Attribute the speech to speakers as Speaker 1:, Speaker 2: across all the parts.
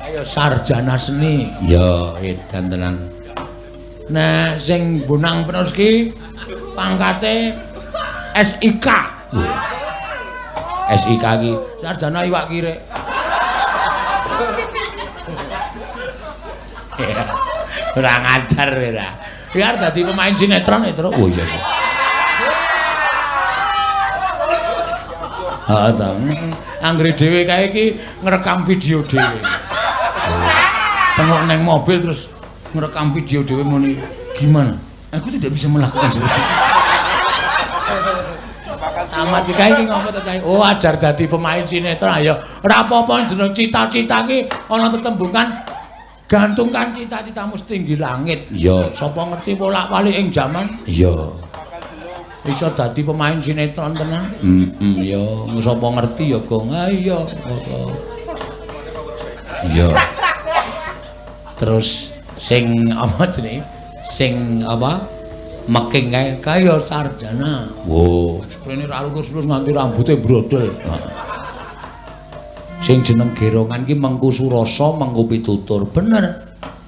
Speaker 1: Kaya sarjana seni. Ya, edan tenan. Nek sing bonang penerus ki pangkate SIK. SIK ki sarjana iwak kirik. Ora ngajar ora. Biar dadi pemain sinetron itu. Oh iya. Heeh ta. Anggere dhewe kae iki ngrekam video dhewe. Tengok neng mobil terus ngerekam video dhewe muni gimana? Aku tidak bisa melakukan seperti itu. Amat iki kae iki ngopo to cah? Oh ajar dadi pemain sinetron ayo. Ora apa-apa jeneng cita-cita ki ana tetembungan gantungkan cita-citamu setinggi langit. Iya, sapa ngerti wolak-walik ing jaman? Iya. Iso dadi pemain sinetron tenan? Heeh, ya sapa ngerti ya, Gong. Ha iya. Iya. Terus sing apa jenenge? Sing apa? Meking kae kaya sarjana. Wo, sprene ra lurus-lurus nganti rambute brodol. Sing jeneng gerongan ki mengku surasa, mengku pitutur. Bener.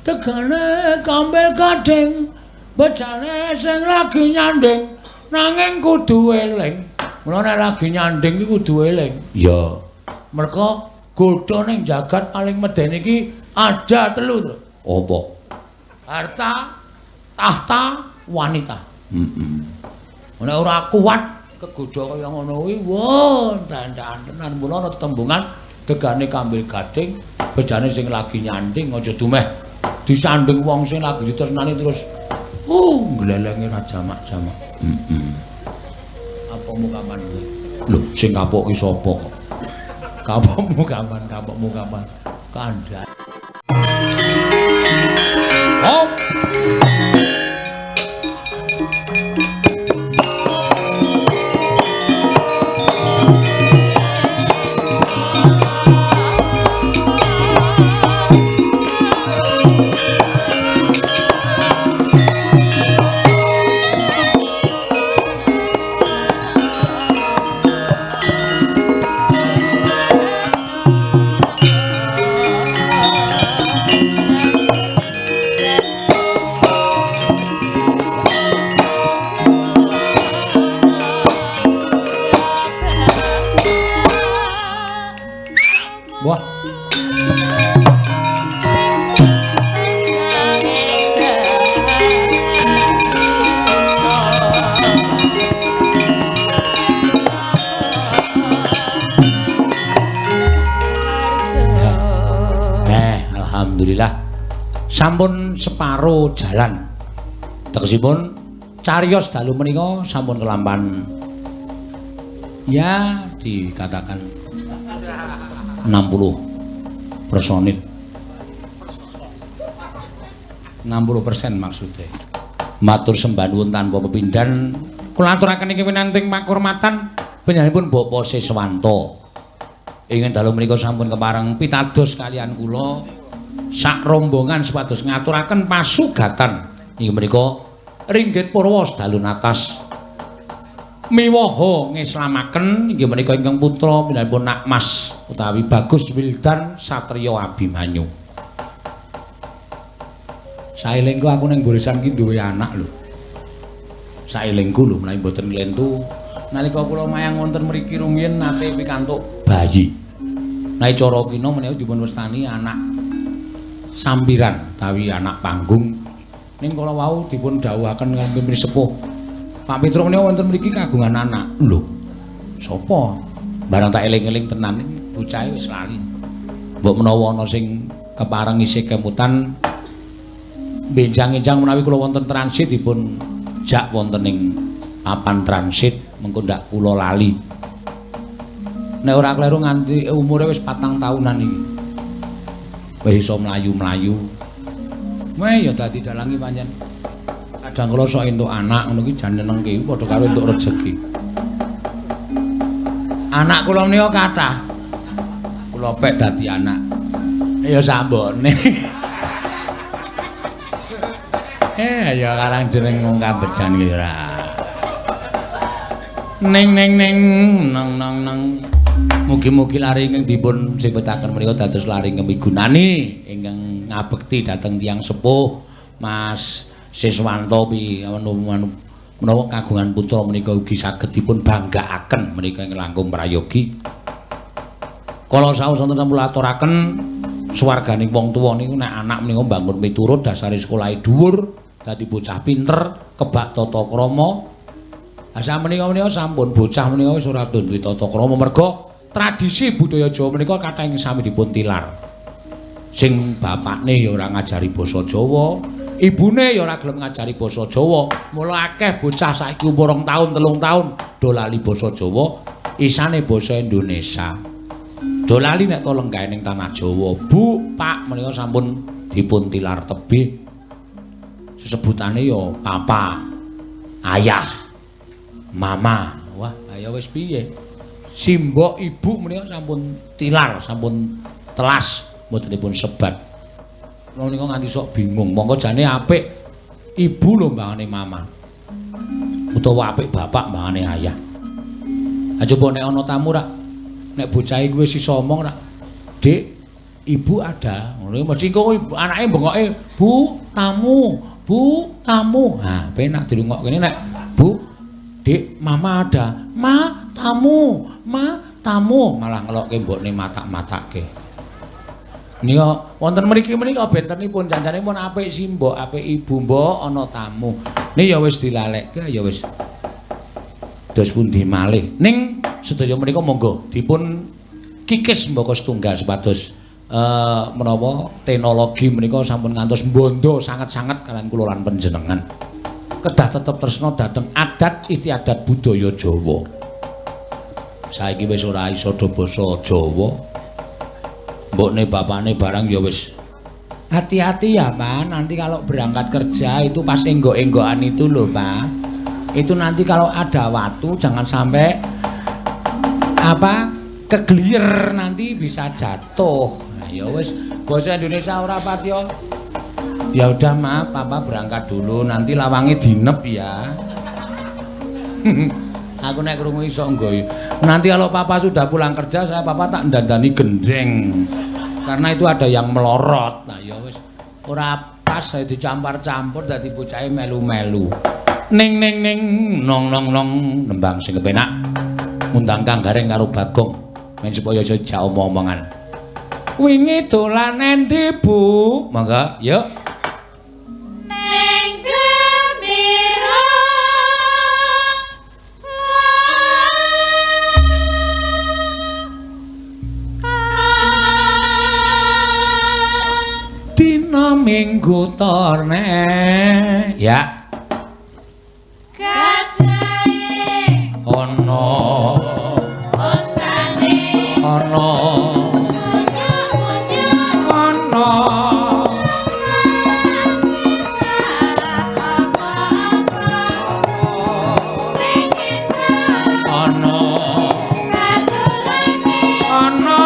Speaker 1: Tegane kambil gading, bejane sing lagi nyanding, nanging kudu eling. Mula nek lagi nyanding ki kudu eling. Iya. Merga godha ning jagat paling medeni iki ada telu. Apa? Harta, tahta, wanita. Heeh. Nek ora kuat kegodha kaya ngono kuwi, wah, dandan tenan. Mula ana tetembungan degane kambil gading, bejane sing lagi nyanding aja dumeh disanding wong sing lagi ditresnani terus nglelenge ra jamak-jamak. Heeh. Apamu kapan kuwi? Lho, sing kapok ki sapa kok? Kapokmu kapan? Kapokmu kapan? Kandhane. Oh. Wah. Alhamdulillah sampun separo jalan. Tegesipun cariyos dalu menika sampun kelampan ya dikatakan 60 personil. 60% maksudnya. Matur sembah nuwun tanpa pepindhan kula aturaken iki winanting pakurmatan panjenenganipun Bapak Siswanto. Ingkang dalu menika sampun kepareng pitados kalian kula sak rombongan supados ngaturaken pasugatan inggih menika ringgit purwa dalu natas miwaha ngislamaken inggih menika ingkang putra pinanipun Nak Mas utawi Bagus Wildan Satria Abimanyu. Saelingku aku ning Borisan ki duwe anak lho. Saelingku lho menawi mboten klentu nalika kula mayang wonten mriki rumiyin nate pikantuk bayi. Nek cara kina menika dipun wastani anak sampiran utawi anak panggung. Ning kala wau dipun dawuhaken kaliyan pimpinan sepuh. Pak Petruk menika wonten mriki kagungan anak. Lho, sapa? Barang tak eling-eling tenan bocahe wis lali. Mbok menawa ana sing kepareng isih kemutan benjang-enjang menawi kula wonten transit dipun jak wonten ing papan transit mengko ndak kula lali. Nek ora kleru nganti umure wis 4 tahunan iki. Wis iso mlayu-mlayu. Weh ya dadi dalangi pancen. Kadang kala sok entuk anak ngono ki jan nyenengke padha karo entuk rejeki. Anak kula menika kathah. Kula pek dadi anak. Ya sambone. Ya karang jeneng wong kabejan ki ora. Ning ning ning nang nang nang. Mugi-mugi lare ingkang dipun sipetaken menika dados lare ingkang migunani ingkang ngabekti dhateng tiyang sepuh Mas Siswanto menawa kagungan putra menika ugi saged dipun banggaaken menika ingkang langkung prayogi. Kala saos wonten sampun aturaken swarganing wong tuwa niku nek anak menika mbangun miturut dasare sekolahe dhuwur dadi bocah pinter kebak tata krama. Ha samenika menika sampun bocah menika wis ora duwe tata krama merga tradisi budaya Jawa menika kathah ing sami dipun tilar. Sing bapakne ya ora ngajari basa Jawa, ibune ya ora gelem ngajari basa Jawa. Mula akeh bocah saiki umur 2 taun, 3 taun do lali basa Jawa, isane basa Indonesia. Do lali nek to lenggahe ning tanah Jawa. Bu, Pak menika sampun dipun tilar tebih. Sesebutane ya papa, ayah, mama. Wah, ayo wis piye? Simbok ibu menika sampun tilar, sampun telas mbotenipun sebat. Kula nika nganti sok bingung. Monggo jane apik ibu lho mbangane mama. Utawa apik bapak mbangane ayah. Ha coba nek ana tamu rak nek bocah iku wis iso omong rak, "Dik, ibu ada." Ngono mesti kok anake bengoke, "Bu, tamu, Bu, tamu." Ha, penak dirungokke nek, "Bu, Dik, mama ada." "Ma, tamu, ma, tamu." Malah ngelokke mbokne matak-matake. Nika wonten mriki menika bentenipun janjane pun apik simbok, apik ibu mbok ana tamu. Ni ya wis dilalekke ya wis. Dos pundi malih. Ning sedaya menika monggo dipun kikis mbaka setunggal supados menawa teknologi menika sampun ngantos mbondo sanget-sanget kalian kula lan panjenengan. Kedah tetep tresna dhateng adat istiadat budaya Jawa. Saiki wis ora iso do basa Jawa. Mbokne bapakne barang ya wis hati-hati ya, Pak. Nanti kalau berangkat kerja itu pas enggok-enggokan itu loh, Pak. Itu nanti kalau ada watu jangan sampai apa kegelier nanti bisa jatuh. Nah, ya wis basa Indonesia ora patio. Ya udah, maaf, Papa berangkat dulu, nanti lawange dinep ya. Aku nek krungu iso ngguyu. Nanti kalau Papa sudah pulang kerja, saya Papa tak ndandani gendeng. Karena itu ada yang melorot. Nah ya wis ora pas saya dicampur-campur dadi bocahe melu-melu. Ning ning ning nong nong nong nembang sing kepenak. Ngundang Kang Gareng karo Bagong men supaya iso jak omong-omongan. Wingi dolan endi, Bu? Monggo, yuk.
Speaker 2: Neng gembira.
Speaker 1: Dina Minggu torne. Ya.
Speaker 2: Gajahe
Speaker 1: ana
Speaker 2: ontane
Speaker 1: ana ana ana ana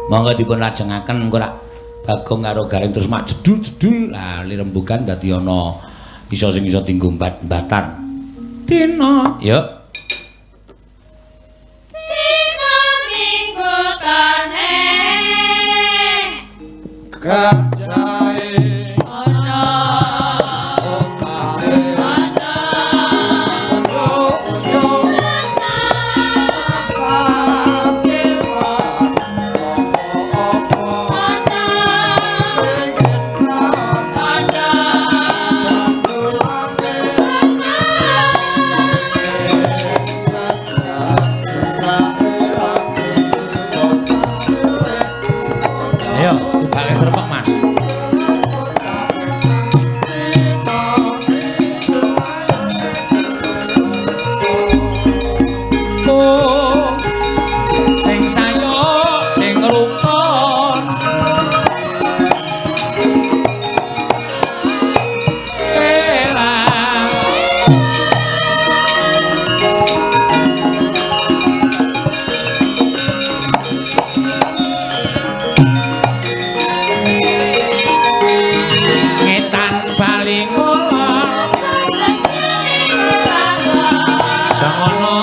Speaker 1: monggo dipun lajengaken engko rak Bagong karo Gareng terus mak jedul-jedul lah lirembugan dadi ana iso sing iso dienggo mbat-mbatan. Dina, yuk.
Speaker 2: Dina Minggu tane
Speaker 3: gajahe
Speaker 2: ana
Speaker 3: ontane
Speaker 2: ana
Speaker 3: unjuk-unjuk
Speaker 2: ana ana
Speaker 1: Ngetan bali ngulon jangono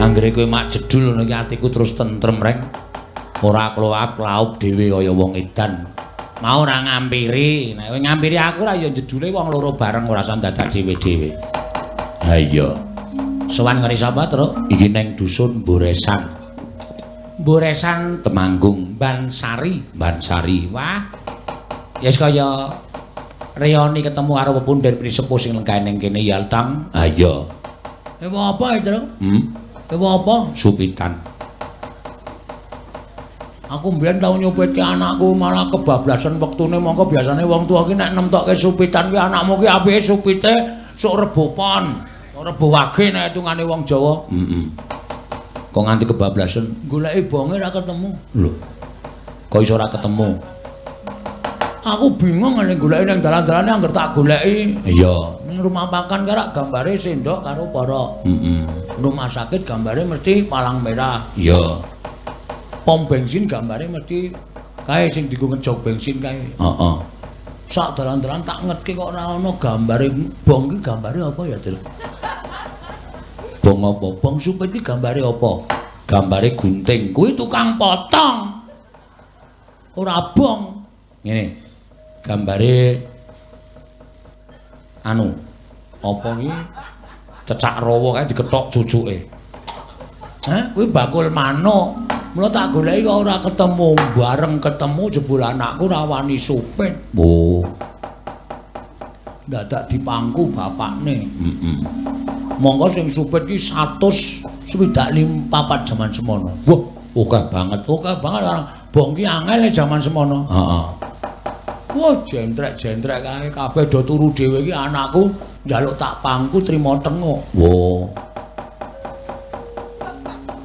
Speaker 1: Anggere kowe mak jedul ngono iki atiku terus tentrem reng. Ora kloap-klaup dhewe kaya wong edan. Mau ora ngampiri, nek kowe ngampiri aku ra ya jedule wong loro bareng ora usah dadak dhewe-dhewe. Ha iya. Sowan ngene sapa, Truk? Iki neng dusun Boresan. Boresan Temanggung, Bansari, Bansari. Wah. Ya wis kaya reoni ketemu karo pepunden pinisepuh sing lenggahe ning kene ya, Tang. Ha iya. Ewa apa, Truk? Ewa apa? Supitan. Aku mbiyen tau nyupitke anakku malah kebablasan wektune, mongko biasane wong tuwa ki nek nemtokke supitan ki anakmu ki apike supite sok Rebo Pon, Rebo Wage nek hitungane wong Jawa. Heeh. Kok nganti kebablasan? Goleki bonge ora ketemu. Lho. Kok iso ora ketemu? Aku bingung nek goleki ning dalan-dalane angger tak goleki. Iya. Ning rumah makan karak gambare sendok karo para. Heeh. Rumah sakit gambare mesti palang merah. Iya. Pom bensin gambare mesti kae sing dienggo ngejog bensin kae. Heeh. Sak dalan-dalan tak ngetke kok ora ana gambare bong ki gambare apa ya, Dul? Bong apa? Bong supit ki gambare apa? Gambare gunting. Kuwi tukang potong. Ora bong. Ngene. Gambare anu apa ki? Cecak rawa kae dikethok cucuke. Hah? Kuwi bakul manuk. Mula tak goleki kok ora ketemu. Bareng ketemu jebul anakku ora wani supit. Oh. Dadak dipangku bapakne. Heeh. Monggo sing supit ki 164 jaman semono. Wah, akeh banget. Akeh banget orang bong ki angel jaman semono. Heeh. Wah, jentrek-jentrek kae kabeh do turu dhewe iki anakku njaluk tak pangku trimo tenguk. Wah.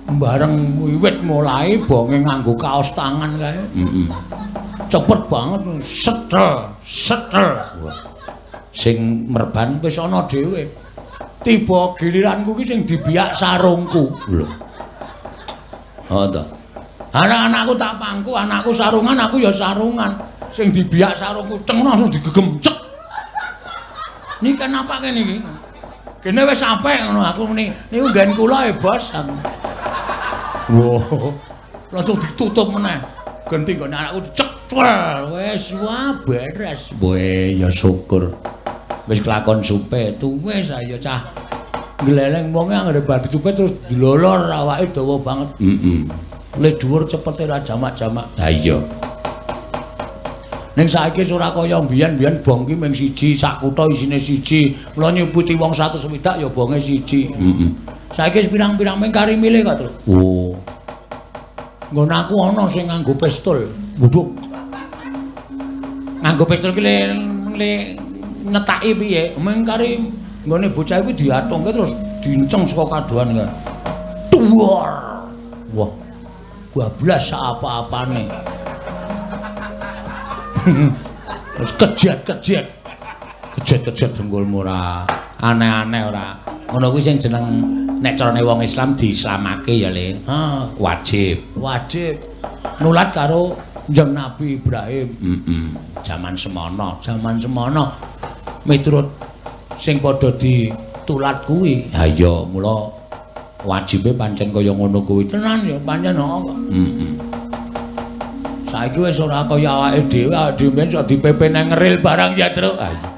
Speaker 1: Bareng wiwit mulai bonge nganggo kaos tangan kae. Heeh. Cepet banget setel, setel. Wah. Sing merban wis ana dhewe. Tiba giliranku ki sing dibiak sarungku. Lho. Oh ta. Anak-anakku tak pangku, anakku sarungan, aku ya sarungan. Sing dibiak sarungku ceng langsung digegem cek. Niki kenapa kene iki? Kene wis apik ngono aku muni. Niku nggen kula e, Bos. Aku. Wah, langsung ditutup meneh. Genti nggone anakku cek cel. Wis wah beres. Weh, ya syukur. Wis kelakon supit. Wis ayo cah. Gleleng wonge anggere bar dicupit terus dilolor awake dawa banget. Heeh. Le dhuwur cepete ra jamak-jamak. Ha iya. Ning saiki wis ora kaya mbiyen-mbiyen bong ki mung siji, sak kutha isine siji. Mula nyuputi wong 160 ya bonge siji. Heeh. Saiki wis pirang-pirang mung kari milih kok, Truk. Oh. Nggon aku ana sing nganggo pistol. Waduh. Nganggo pistol ki le netaki piye? Mung kari nggone bocah kuwi diatungke terus dinceng saka kadohan kae. Duar. Wah. Bablas sak apa-apane. Terus kejet-kejet. Kejet-kejet dengkulmu ora. Aneh-aneh ora. Ngono kuwi sing jeneng nek carane wong Islam diislamake ya, Le. Ha, wajib. Wajib. Nulat karo Kanjeng Nabi Ibrahim. Heeh. Jaman semono, jaman semono. Miturut sing padha ditulat kuwi. Ha iya, mula wajibe pancen kaya ngono kuwi. Tenan ya, pancen heeh kok. Heeh. Saiki wis ora kaya awake dhewe, awake dhewe mbiyen sok dipepe nang ngeril barang ya, Truk. Ha iya.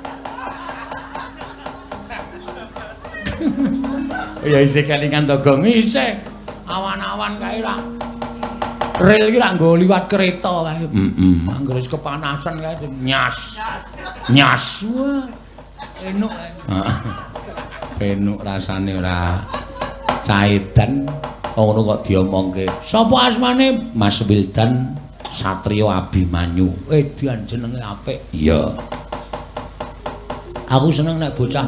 Speaker 1: Ya isih kelingan to, Gong. Isih. Awan-awan kae ra. Ril iki ra nggo liwat kereta kae. Heeh. Anggere wis kepanasan kae nyas. Nyas. Wah. Enuk kae. Enuk rasane ora caedan. Ngono kok diomongke. Sapa asmane? Mas Wildan Satrio Abimanyu. Edan jenenge apik. Iya. Aku seneng nek bocah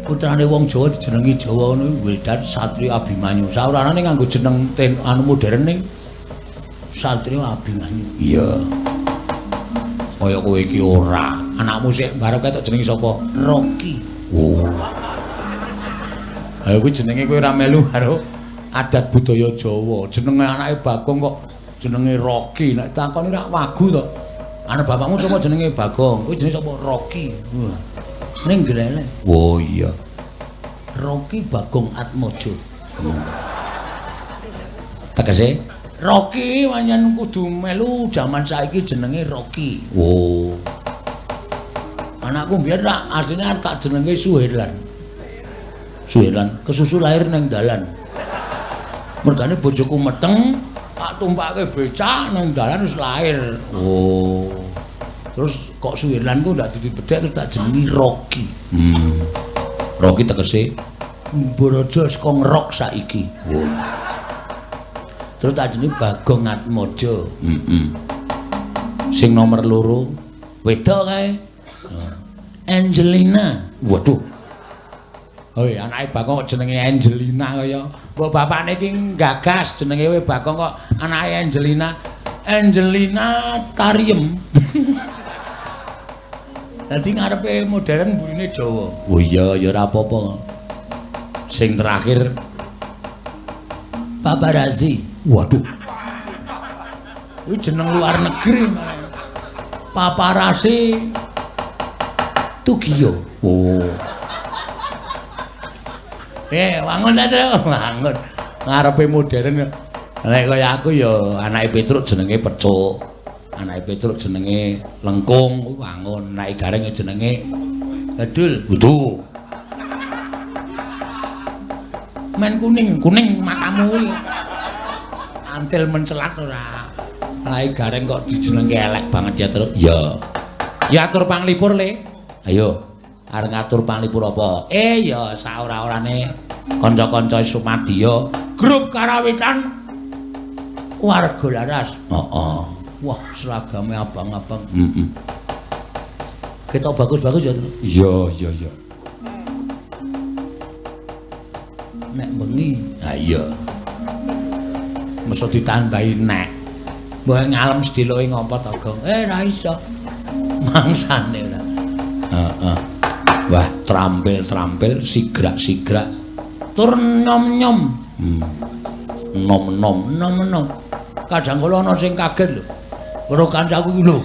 Speaker 1: putrane wong Jawa dijenengi Jawa ngono Wildan Satrio Abimanyu. Saurane nganggo jeneng anu modern ning Satrio Abimanyu. Iya. Kaya kowe iki ora. Anakmu sik barep ketok jenenge sapa? Rocky. Oh. Ha kuwi jenenge kowe ora melu karo adat budaya Jawa. Jenenge anake Bagong kok jenenge Rocky. Nek takoni rak wagu to. Anak bapakmu sapa jenenge Bagong? Kuwi jenenge sapa? Rocky. Wah. Ning gleleng. Oh iya. Rocky Bagong Atmojo. Tegese Rocky pancen kudu melu jaman saiki jenenge Rocky. Oh. Anakku mbiyen rak asline arep tak jenenge Suherlan. Suherlan kesusu lahir ning dalan. Mergane bojoku meteng, tak tumpake becak ning dalan wis lahir. Oh. Terus kok Suherlan ku ndak dadi bedhek terus tak jenengi Rocky. Rocky tegese mbrojo saka ngerok saiki. Oh. Terus tak jenengi Bagong Atmojo. Sing nomor 2 wedok kae. Angelina. Waduh. Hoi, anake Bagong kok jenenge Angelina kaya. Mbok bapakne iki nggagas jenenge we Bagong kok anake Angelina. Angelina Tariem. Dadi ngarepe modern burine Jawa. Oh iya, ya ora apa-apa. Sing terakhir Paparazzi. Waduh. Kuwi jeneng luar negeri malah. Paparazzi Tugio. Oh. Wangun ta, Tru? Wangun. Ngarepe modern. Nek kaya aku ya anake Petruk jenenge Pecuk. Anake Petruk jenenge Lengkung, wangun. Anake Gareng jenenge Gadul. Waduh. Men kuning, kuning matamu kuwi. Antil mencelat ora. Anake Gareng kok dijenenge elek banget ya, Truk. Ya. Ya atur panglipur, Le. Ayo. Arep ngatur panglipur apa? Ya saora-orane kanca-kanca Sumadya grup karawitan Warga Laras. Heeh. Wah, seragame abang-abang. Heeh. Ketok bagus-bagus ya, Truk. Iya, iya, iya. Nek bengi. Ha iya. Mesti ditambahi nek. Mbok ngalem sedeloke ngopo to, Gong? Ora iso. Mangsane ora. Heeh. Wah, trampil-trampil, sigrak-sigrak. Tur nyom-nyom. Nom-nom, nom-nom. Kadang kala ana sing kaget lho. Karo kancaku iki lho.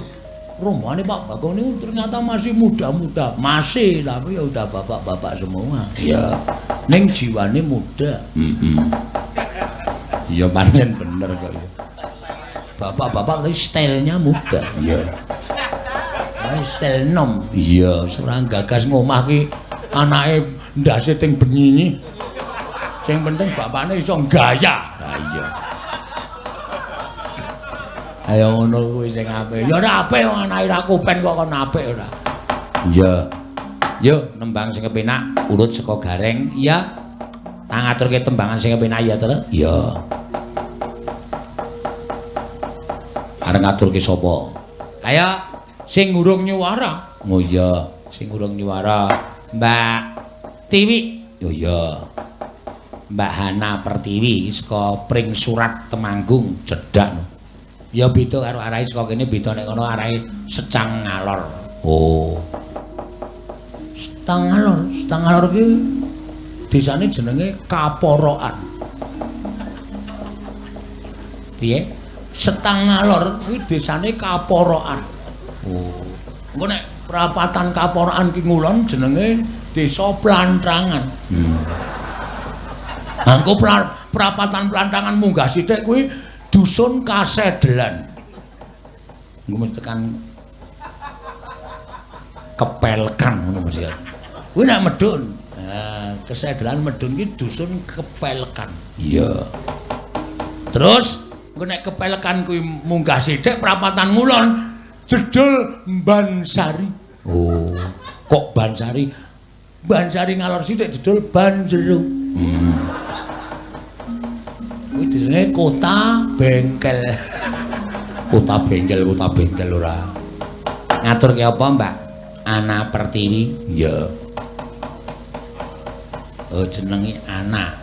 Speaker 1: Rombongane Pak Bagong niku ternyata masih muda-muda. Masih, tapi ya udah bapak-bapak semua. Iya. Ning jiwane muda. Heeh. Iya pancen bener kok ya. Bapak-bapak tapi stylenya muda. Iya. Style nom. Iya, ora gagas ngomah ki anake ndase ting benyinyi. Sing penting bapakne iso gaya. Ha iya. Ayo ngono kuwi sing apik. Ya ora apik wong anake ra kupen kok kon apik ora. Iya. Yo nembang sing kepenak urut saka Gareng. Iya. Tak ngaturke tembangan sing kepenak ya, Tru. Iya. Arep ngaturke sapa? Kaya sing urung nyuwara. Oh iya, sing urung nyuwara Mbak Tiwi. Oh iya. Mbak Hana Pertiwi saka Pring Surat Temanggung cedhak. Ya beda karo arahe saka kene, beda nek kono arahe Secang Ngalor. Oh. Secang Ngalor, Secang Ngalor ki desane jenenge Kaporokan. Piye? Setang Ngalor kuwi desane Kaporokan. Oh. Engko nek prapatan Kaporokan ki ngulon jenenge Desa Plantrangan. Engko prapatan Plantrangan munggah sithik kuwi Dusun Kasedelan. Engko mesti tekan Kepelkan ngono mesti. Kuwi nek medhun. Nah, Kesedelan medhun ki Dusun Kepelkan. Iya. Terus engko nek Kepelkan kuwi munggah sithik prapatan ngulon jedul Bansari. Oh, kok Bansari? Bansari ngalor sithik jedul Banjero. Kuwi jenenge Kota Bengkel. Kota Bengkel, Kota Bengkel ora. Ngaturke apa, Mbak? Ana Pertiwi. Ya. Oh jenenge Ana.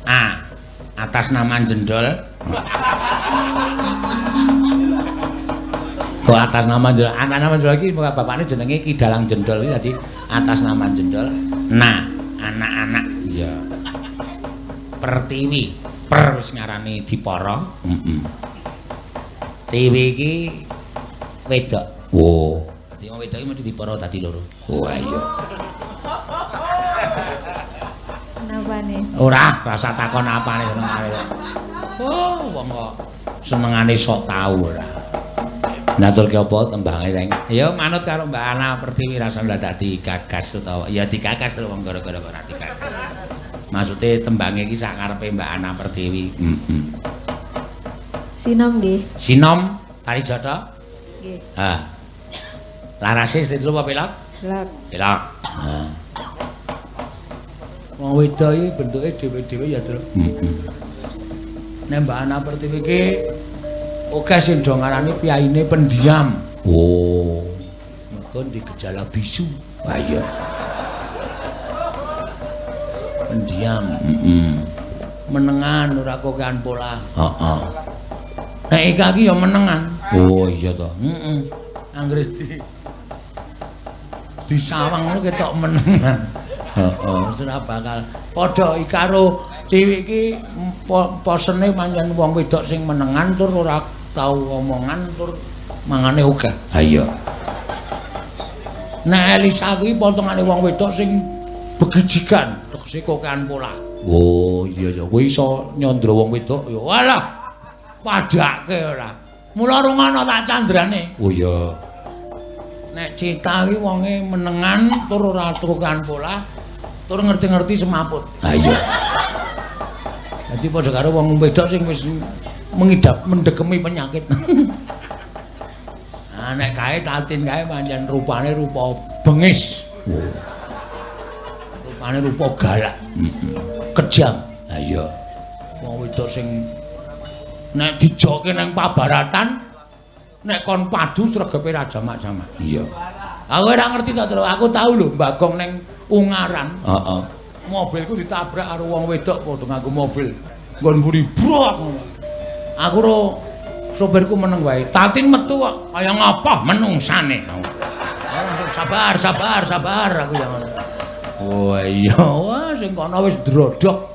Speaker 1: A. Atas nama Jendol. Kok atas nama Jendol? Atas nama Jendol iki bapakne jenenge Ki Dalang Jendol iki dadi atas nama Jendol. Nah, anak-anak. Iya. Pertiwi. Per wis ngarani Dipara. Heeh. Tiwi iki wedok. Wo. Dadi wong wedok iki mesti dipara dadi loro. Wah iya.
Speaker 2: Napane?
Speaker 1: Ora, rasa takon apane senengane. Oh, wong kok senengane sok tau ora. Ngaturke apa tembange, Reng? Ya manut karo Mbak Ana Pertiwi rasa ndadak digagas utawa ya digagas terus wong gara-gara ora digagas. Maksude tembange iki sak karepe Mbak Ana Pertiwi. Heeh.
Speaker 2: Sinom nggih.
Speaker 1: Sinom Parijata?
Speaker 2: Nggih.
Speaker 1: Ha. Larase slendro apa pelok?
Speaker 2: Pelok.
Speaker 1: Pelok. Ha. Wong wedok iki bentuke dhewe-dhewe ya, Tru. Heeh. Nek Mbak Ana Pertiwi iki oke sing do ngarani piyaine pendiam. Oh. Mergo ndek gejala bisu. Wah iya. Pendiam. Heeh. Menengan ora kokean pola. Heeh. Nek Ika iki ya menengan. Oh iya to. Heeh. Anggere disawang ngono ketok menengan. Heeh, ora bakal padha Ika karo Tiwi iki posene pancen wong wedok sing menengan tur ora tau omongan tur mangane ogah. Ha iya. Nek Elisa kuwi potongane wong wedok sing begijigan, tegese kokean pola. Oh iya ya, kowe iso nyandra wong wedok ya. Walah. Padake ora. Mula rungono tak candrane. Oh iya. Nek Cita kuwi wonge menengan tur ora kokean pola, tur ngerti-ngerti semaput. Ha iya. Dadi padha karo wong wedok sing wis mengidap mendekemi penyakit. Nah, nek kae Tatin kae pancen rupane rupa bengis. Oh. Rupane rupa galak. Heeh. Kejam. Ha iya. Wong wedok sing nek dijoke nang pabaratan nek kon padu sregepe ra jamak-jamak. Iya. Aku ora ngerti to, Tru. Aku tau lho Bagong ning Ungaran. Heeh. Mobilku ditabrak karo wong wedok padha nganggo mobil. Nggon mburi brok ngono. Aku ro sopirku meneng wae. Tatin metu kok kaya ngapa menungsane. Sabar, sabar, sabar aku ya ngono. Oh iya, wah sing kono wis ndrodhok.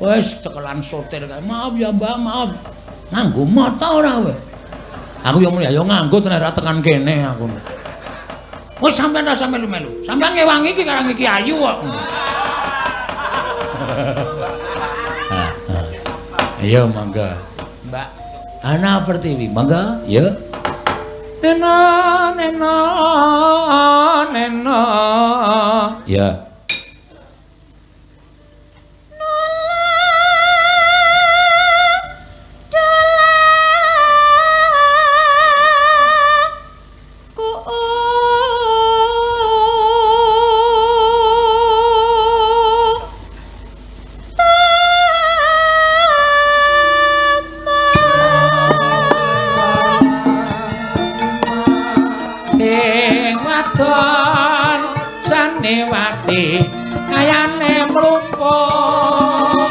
Speaker 1: Wis cekelan sotir kae. Maaf ya Mbak, maaf. Nganggo mata ora kowe? Aku yo muni ya nganggo tenan ora tekan kene aku. Wis sampean rasa melu-melu. Sampean ngewangi iki karang iki ayu kok. Ayo mangga. Mbak Ana Pertiwi, mangga ya. Nena nena nena. Ya. Kayane mrumpung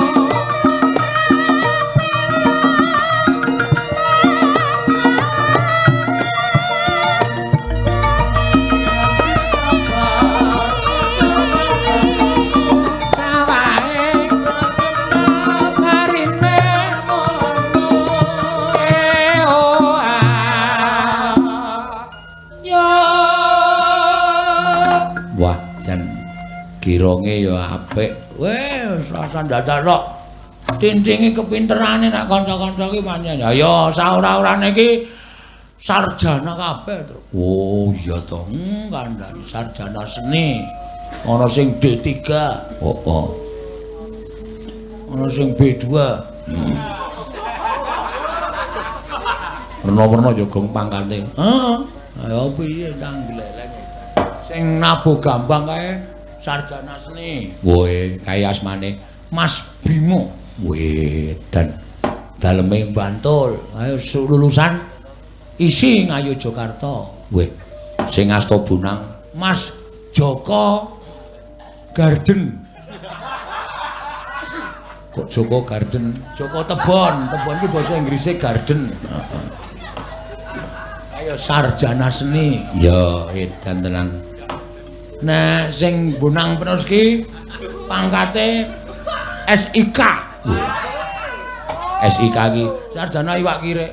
Speaker 1: sawahe marine eoa yo. Wah jan gironge ya apik. Wes rasa ndadak tok. Tintingi kepinterane nek kanca-kanca iki pancen. Ya ya saora-orane iki sarjana kabeh, Tru. Oh iya to. Kandhane sarjana seni. Ana sing D3. Heeh. Ana sing B2. Werna-werna ya gong pangkate. Heeh. Ayo piye nang gleleng. Sing nabuh gambang kae sarjana seni. Woe, kae asmane Mas Bimo. Wedan. Daleme Bantul. Ayo lulusan ISI Ngayogyakarta. Weh, sing asta bonang Mas Joko Garden. Kok Joko Garden? Joko Tebon. Tebon ki basa Inggrise garden. Kaya sarjana seni. Ya, edan tenan. Nah, sing bonang penerus ki pangkate SIK. SIK ki sarjana iwak kirek.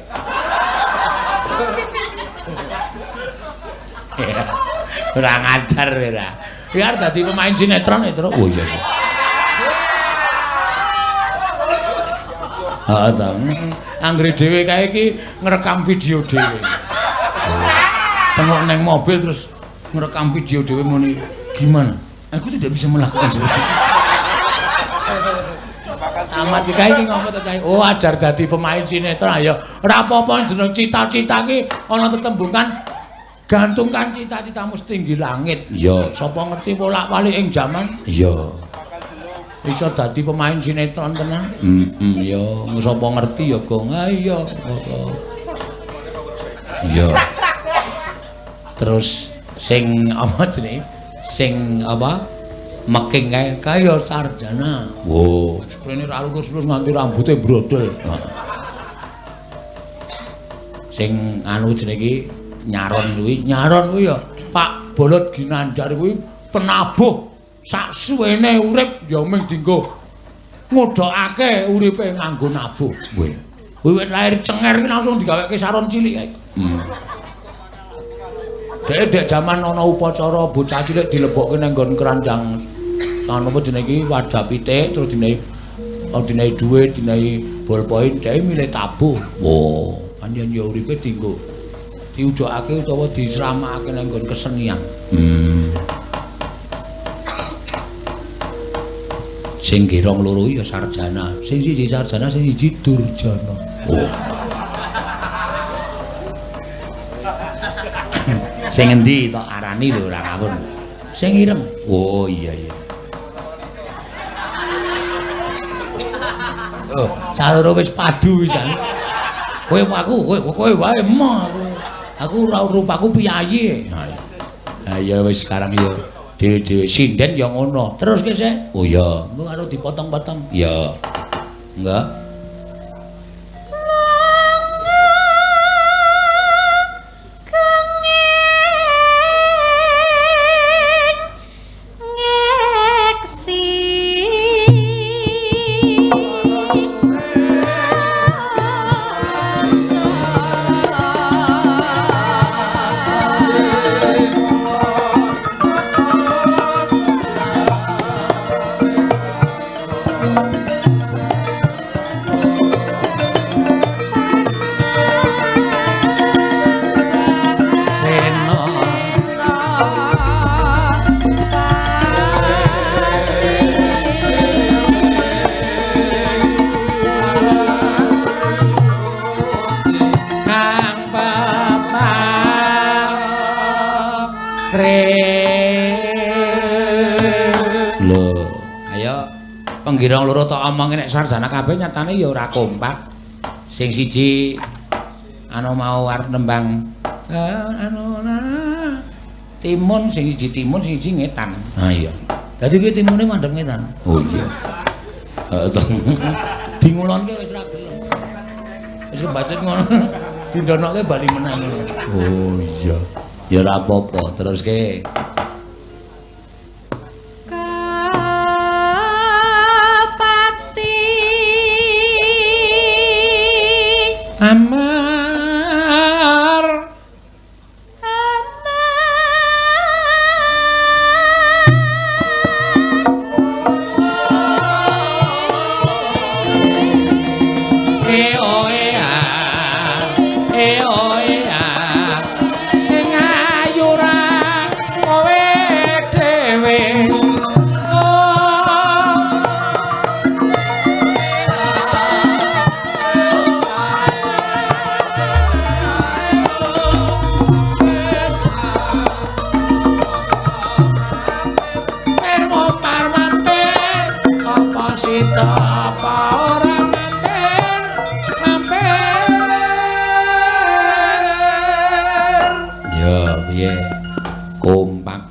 Speaker 1: Ora ngajar ora. Ya dadi pemain sinetron itu. Oh iya. Heeh ta. Anggere dhewe kae iki ngrekam video dhewe. Tengok neng mobil terus ngerekam video dhewe muni gimana? Aku tidak bisa melakukan seperti itu. Amat iki kae iki ngopo to cah? Oh ajar dadi pemain sinetron ayo. Ora apa-apa jeneng cita-cita ki ana tetembungan gantungkan cita-citamu setinggi langit. Iya, sapa ngerti wolak-walik ing jaman? Iya. Iso dadi pemain sinetron tenan? Heeh, ya sapa ngerti ya, Gong. Ha iya. Iya. Terus sing apa jenenge? Sing apa? Meking kae kaya sarjana. Wo, sprene ra lurus-lurus nganti rambute brodol. Sing anu jenenge iki nyaron kuwi, nyaron kuwi ya Pak Bolot Ginanjar kuwi penabuh sak suwene urip ya mung dienggo ngodhokake uripe nganggo nabuh. Kuwi wiwit lahir cenger ki langsung digaweke saron cilik kae. Dhek dek jaman ana upacara bocah cilik dilebokke nang nggon keranjang anu apa jenenge iki wadah pitik terus dinehi dinehi dhuwit, dinehi ballpoint, dhek milih tabuh. Wah, pancen ya uripe dienggo diujokake utawa disramakake nang nggon kesenian. Sing girong loro ya sarjana, sing siji sarjana, sing siji durjana. Oh. Sing endi tok arani lho ora ngawur. Sing ireng. Oh iya iya. Oh, cah loro wis padu wisan. Kowe aku, kowe kowe wae emoh aku. Aku ora rupaku piyayi. Ha ya wis sekarang ya dhewe-dhewe sinden ya ngono. Terus ki sik. Oh iya, engko karo dipotong-potong. Iya. Enggak. Penggirong loro tok omong nek sarjana kabeh nyatane ya ora kompak. Sing siji anu mau arep nembang anu timun, sing siji timun, sing siji ngetan. Ha iya. Dadi kuwi timune mandhep ngetan. Oh iya. Heeh. Dingulonke wis ra gelem. Wis kebacut ngono. Dindonoke bali meneh. Oh iya. Ya ora apa-apa, teruske. Amar
Speaker 2: Amar
Speaker 1: E o e a e o e a sing ayu ra kowe dhewe. Apa ora mampir mampir. Ya piye kompak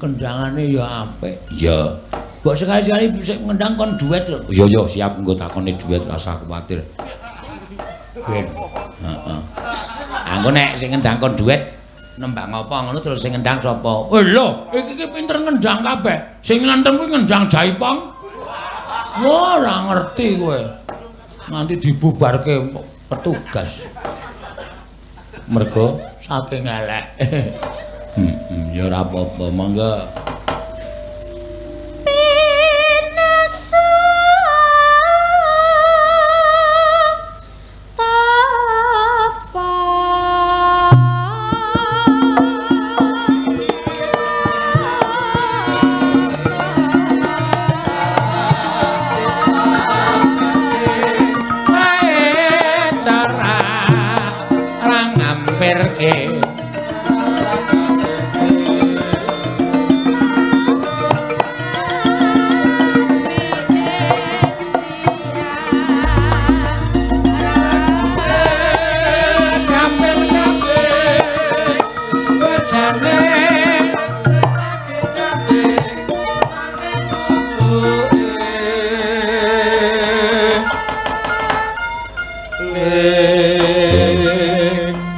Speaker 1: Kendangane ya apik. Iya. Mbok sekali-sekali sik ngendang kon duet lho. Iya iya siap engko takone duet rasa kuwatir. Ben. Heeh. Engko nek sing ngendang kon duet nembang apa ngono terus sing ngendang sapa? Eh lho, iki ki pinter ngendang kabeh. Sing ngentem kuwi ngendang jaipong. Wah, ora ngerti kowe. Nganti dibubarke petugas. Mergo saking elek. Heeh, ya ora apa-apa, monggo.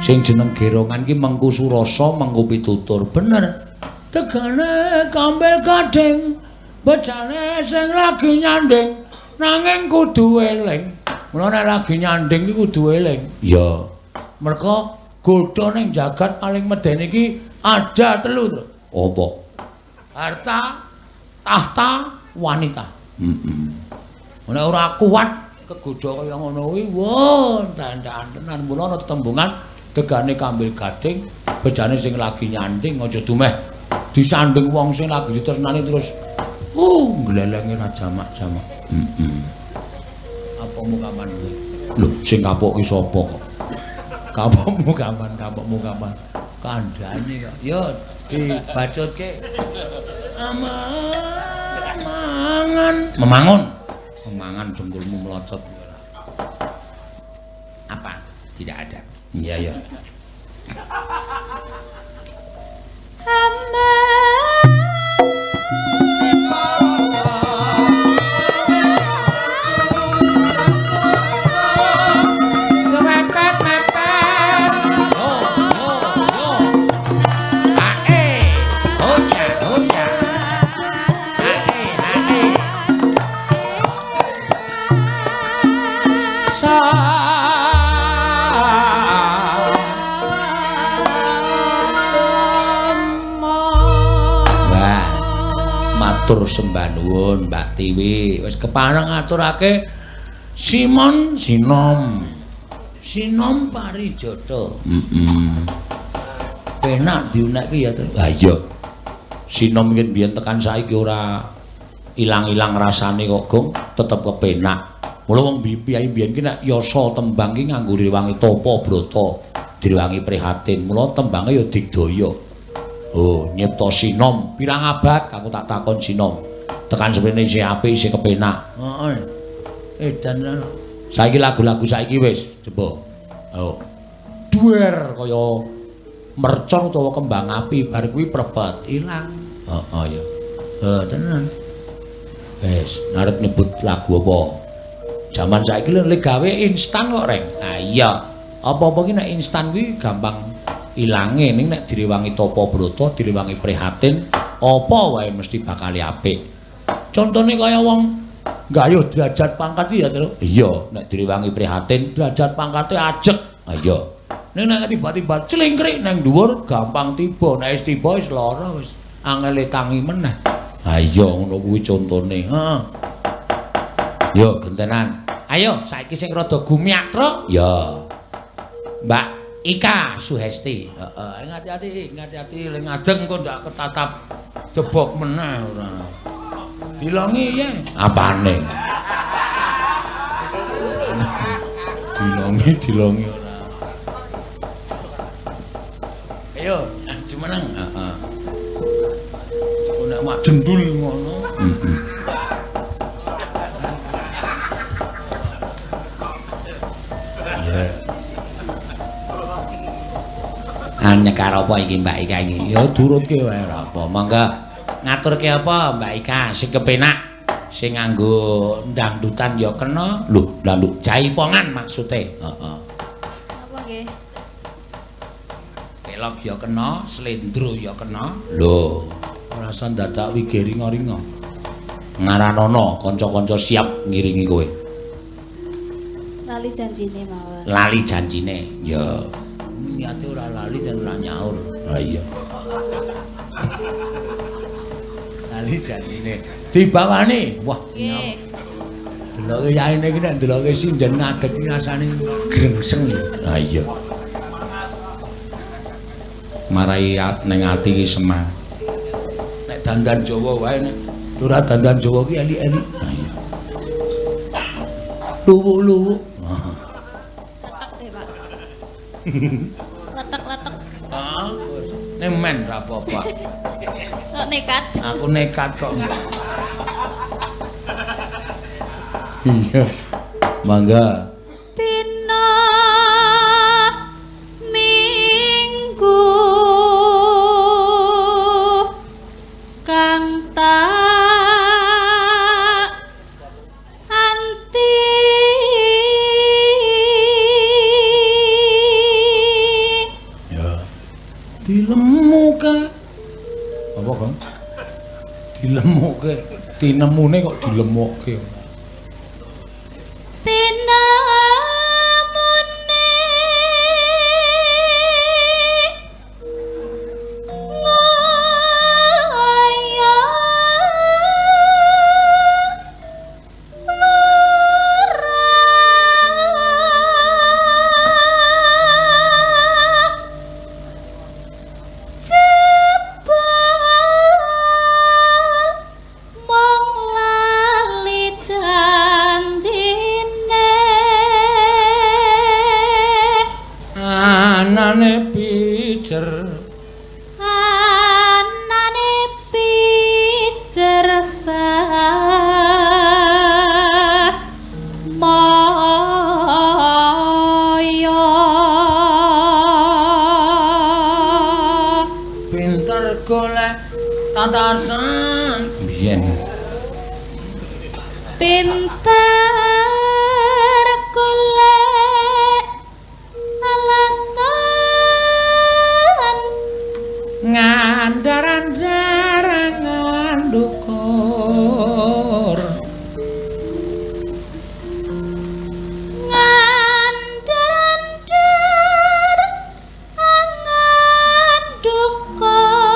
Speaker 1: Sing jeneng gerongan ki mengku surasa, mengku pitutur. Bener. Tegane kambil gading, bejane sing lagi nyanding, nanging kudu eling. Mula nek lagi nyanding ki kudu eling. Iya. Mergo godha ning jagat paling medeni iki ada telu. Apa? Harta, tahta, wanita. Heeh. Nek ora kuat kegodha kaya ngono kuwi, wah, dandan tenan. Mula ana tetembungan tegane kambil gading, bejane sing lagi nyanding aja dumeh disanding wong sing lagi ditresnani terus nglelenge ra jamak-jamak. Heeh. Apamu kapan kowe? Lho, sing kapok ki sapa kok? Kapokmu kapan? Kapokmu kapan? Kandhane kok. Yo dibacutke. Amangan. Memangun. Memangan dengkulmu melocot. Apa? Tidak ada. Iya ya. Mepet mepet. Yo yo yo. Ae. Oh ya, oh ya. Ae, ae. Sa matur sembah nuwun Mbak Tiwi, wis kepareng ngaturake Simon Sinom. Sinom Parijata. Heeh. Penak diunekke ya, Tru. Ha iya. Sinom iki biyen tekan saiki ora ilang-ilang rasane kok, Gong, tetep kepenak. Mula wong piyayi biyen ki nek yasa tembang ki nganggo rewangi tapa brata, direwangi prihatin. Mula tembange ya digdaya. Oh, nyipta sinom pirang abad aku tak takon sinom. Tekan semene isih apik isih kepenak. Heeh. Edan saiki lagu-lagu saiki wis coba. Oh. Duer kaya mercon utawa kembang api bar kuwi prebet ilang. Heeh ya. Heh tenan. Wis, arep nyebut lagu apa? Jaman saiki lho gawe instan kok, Reng. Ah iya. Apa-apa ki nek instan kuwi gampang ilange, ning nek direwangi tapa brata, direwangi prihatin, apa wae mesti bakal apik. Contone kaya wong gayuh derajat pangkat iki ya, Tru. Iya, nek direwangi prihatin, derajat pangkate ajeg. Ha iya. Ning nek tiba-tiba clingkrik nang dhuwur gampang tiba, nek wis tiba wis lara wis angele tangi meneh. Ha iya ngono kuwi contone. Heeh. Yo gentenan. Ayo saiki sing rada gumyatra. Ya. Mbak Ika Suhesti. Heeh, hati-hati, hati-hati ling adeng engko ndak ketatap jebok meneh ora. Dilongi ya. Apane? Dilongi, dilongi ora. Ayo, jumeneng. Heeh. Nek mak jendul ngono. Heeh. Iya. Anyekar apa iki Mbak Ika iki? Ya durutke wae ora apa. Mangga. Ngaturke apa Mbak Ika sing kepenak sing nganggo dangdutan ya kena. Lho, dangdut jaipongan maksude. Heeh.
Speaker 2: Apa nggih?
Speaker 1: Pelog ya kena, slendro ya kena. Lho, ora usah dadak wige ringa-ringa. Ngaranono kanca-kanca siap ngiringi kowe.
Speaker 2: Lali janjine mawon.
Speaker 1: Lali janjine. Ya. Niate ora lali dan ora nyaur. Ha iya. Lali janjine. Dibawani. Wah,
Speaker 2: nggih.
Speaker 1: Deloke yaine iki nek ndeloke sinden ngadeg iki rasane grengseng ya. Ha iya. Marai ning ati iki semangat. Nek dandan Jawa wae nek ora dandan Jawa ki eli-eli. Ha iya. Luwuk-luwuk.
Speaker 2: Letek deh, Pak. Letek-letek.
Speaker 1: Ah, nemen ra apa-apa.
Speaker 2: Kok nekat?
Speaker 1: Aku nekat kok. Iya. Mangga.
Speaker 2: Dina Minggu kang tak anti
Speaker 1: ya. Dilemuke. Apa, Kang? Dilemuke. Tinemune kok dilemuke.
Speaker 2: Tinemune ngoyo ora jebul mung lali janjine.
Speaker 1: Anane pijer.
Speaker 2: Anane pijer moyo.
Speaker 1: Pinter golek tatasan. Biyen.
Speaker 2: Pinter golek alasan.
Speaker 1: Ngandar-andarangan dukur.
Speaker 2: Ngandar-andar angan dukur.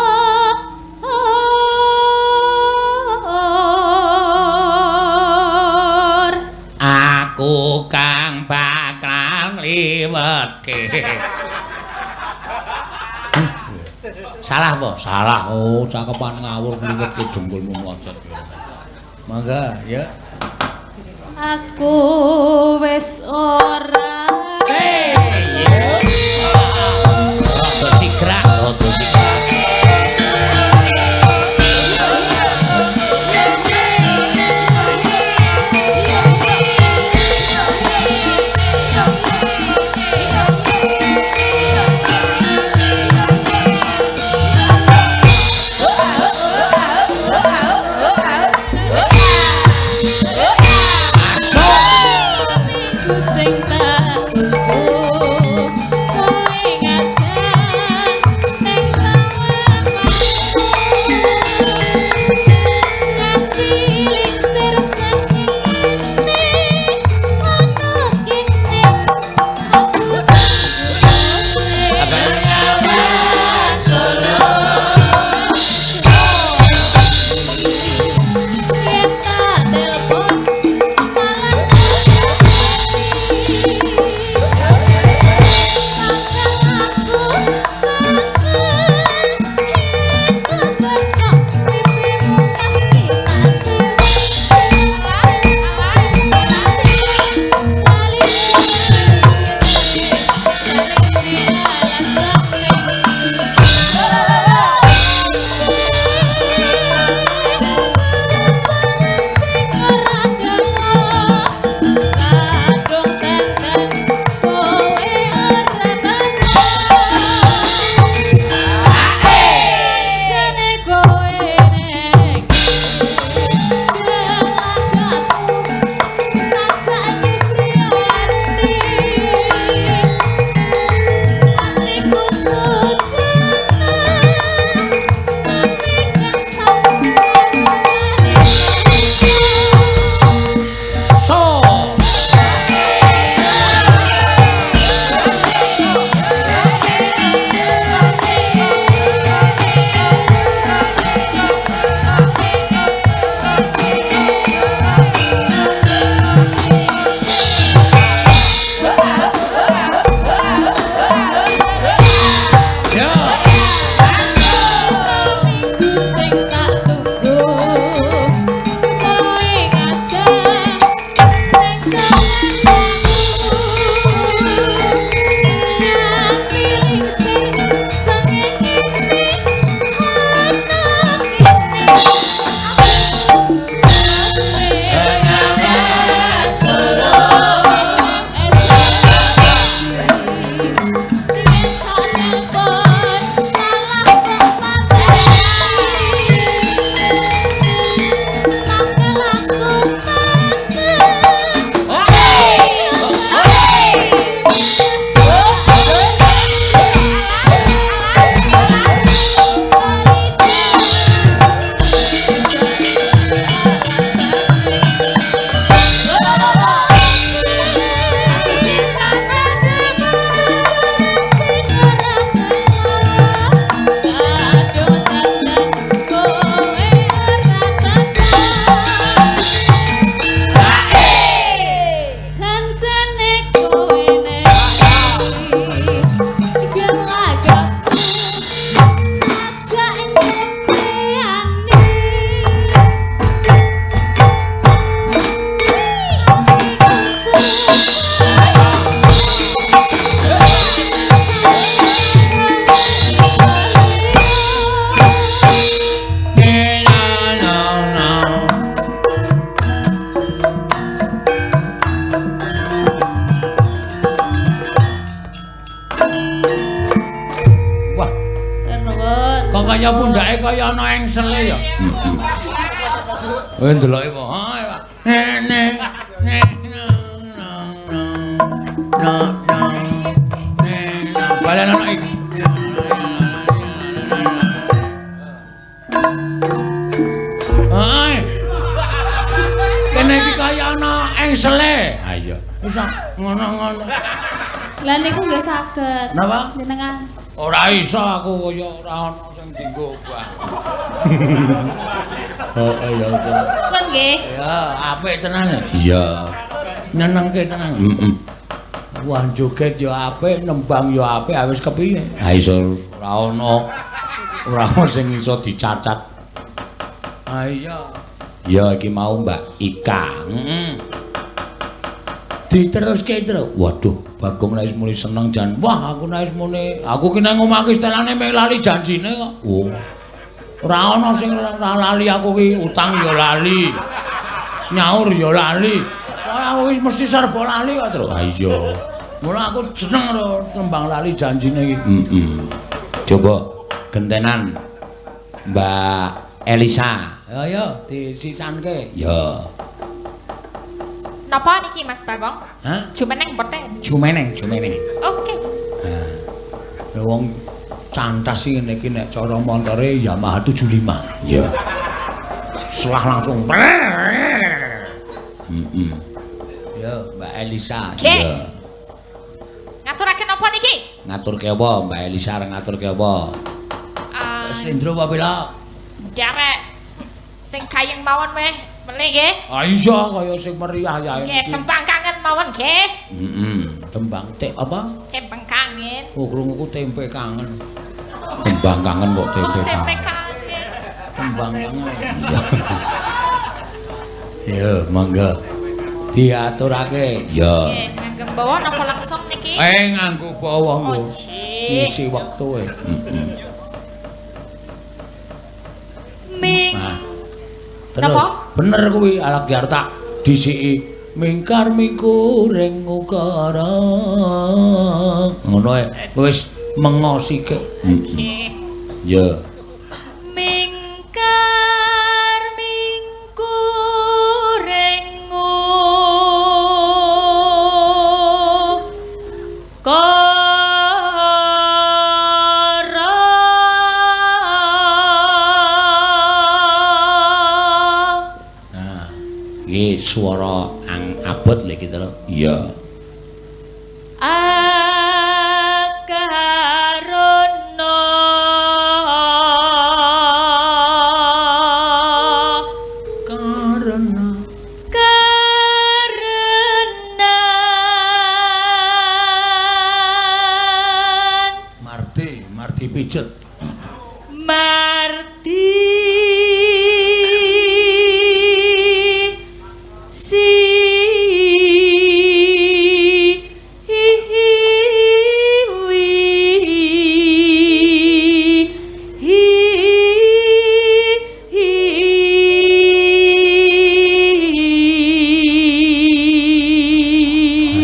Speaker 1: Aku kang bakal ngliwetke. Salah apa? Salah. Oh, cakepan ngawur ngliwetke dengkulmu mocot. Mangga, ya.
Speaker 2: Aku wis ora.
Speaker 1: Hey, ya. Rada sigrak, rada sigrak.
Speaker 2: Sing tak
Speaker 1: Kaya pundhake kaya ana engsele ya. Heeh. Kowe ndeloke apa? Ha, ne ne ne no no ne balen ana iki. Hai. Kene iki kaya ana engsele. Ha iya. Wis ngono-ngono.
Speaker 2: Lah niku nggih saged.
Speaker 1: Napa?
Speaker 2: Jenengan.
Speaker 1: Ora iso aku kaya ora ana sing dienggo obah. Heeh ya.
Speaker 2: Pun nggih.
Speaker 1: Ya, apik tenan. Iya. Nyenengke tenan. Heeh. Wah, joget ya apik, nembang ya apik, wis kepiye? Ha iso ora ana. Ora ana sing iso dicacat. Ha iya. Ya iki mau Mbak Ika. Heeh. Diteruske terus. Waduh, Bagong nek wis muni seneng jan. Wah, aku nek wis muni, aku ki nang omah ki setelane mek lali janjine kok. Oh. Ora ana sing ora lali aku ki, utang ya lali. Nyaur ya lali. Wah, aku wis mesti serba lali kok, Tru. Ha iya. Mula aku seneng karo tembang lali janjine iki. Heeh. Coba gentenan Mbak Elisa. Ya ya, disisanke. Ya.
Speaker 4: Napa niki Mas Bagong?
Speaker 1: Hah?
Speaker 4: Jumeneng mboten?
Speaker 1: Jumeneng, jumeneng.
Speaker 4: Oke.
Speaker 1: Ha. Wong cantas iki ngene iki nek cara montore Yamaha 75. Iya. Selah langsung. Heeh. Ya, Mbak Elisa.
Speaker 4: Iya. Ngaturake napa niki?
Speaker 1: Ngaturke apa Mbak Elisa arep ngaturke apa? Slendro apa pila?
Speaker 4: Nderek. Sing kayeng mawon weh. Melih nggih.
Speaker 1: Ah iya kaya sing meriah ya
Speaker 4: iki. Nggih, tembang kangen mawon nggih.
Speaker 1: Heeh, tembang tek apa?
Speaker 4: Tembang kangen.
Speaker 1: Oh, krunguku tempe kangen. Tembang kangen kok tempe kangen.
Speaker 4: Tempe kangen.
Speaker 1: Tembang kangen. Ya, monggo. Diaturake. Ya.
Speaker 4: Nggih, nganggo bawa napa langsung niki?
Speaker 1: Nganggo bawa nggo. Ngisi wektu e. Heeh.
Speaker 4: Ming.
Speaker 1: Terus bener kuwi alak biar tak disiki mingkar mingkuring ukara ngono ae wis mengo sikik.
Speaker 4: Nggih.
Speaker 1: Ya.
Speaker 2: Mingkar mingkuring ukara.
Speaker 1: Iki swara ang abot lho iki to. Iya.
Speaker 2: Akarana
Speaker 1: karena
Speaker 2: karena
Speaker 1: Mardi, Mardi pijet.
Speaker 2: Mardi si hi wi hi hi.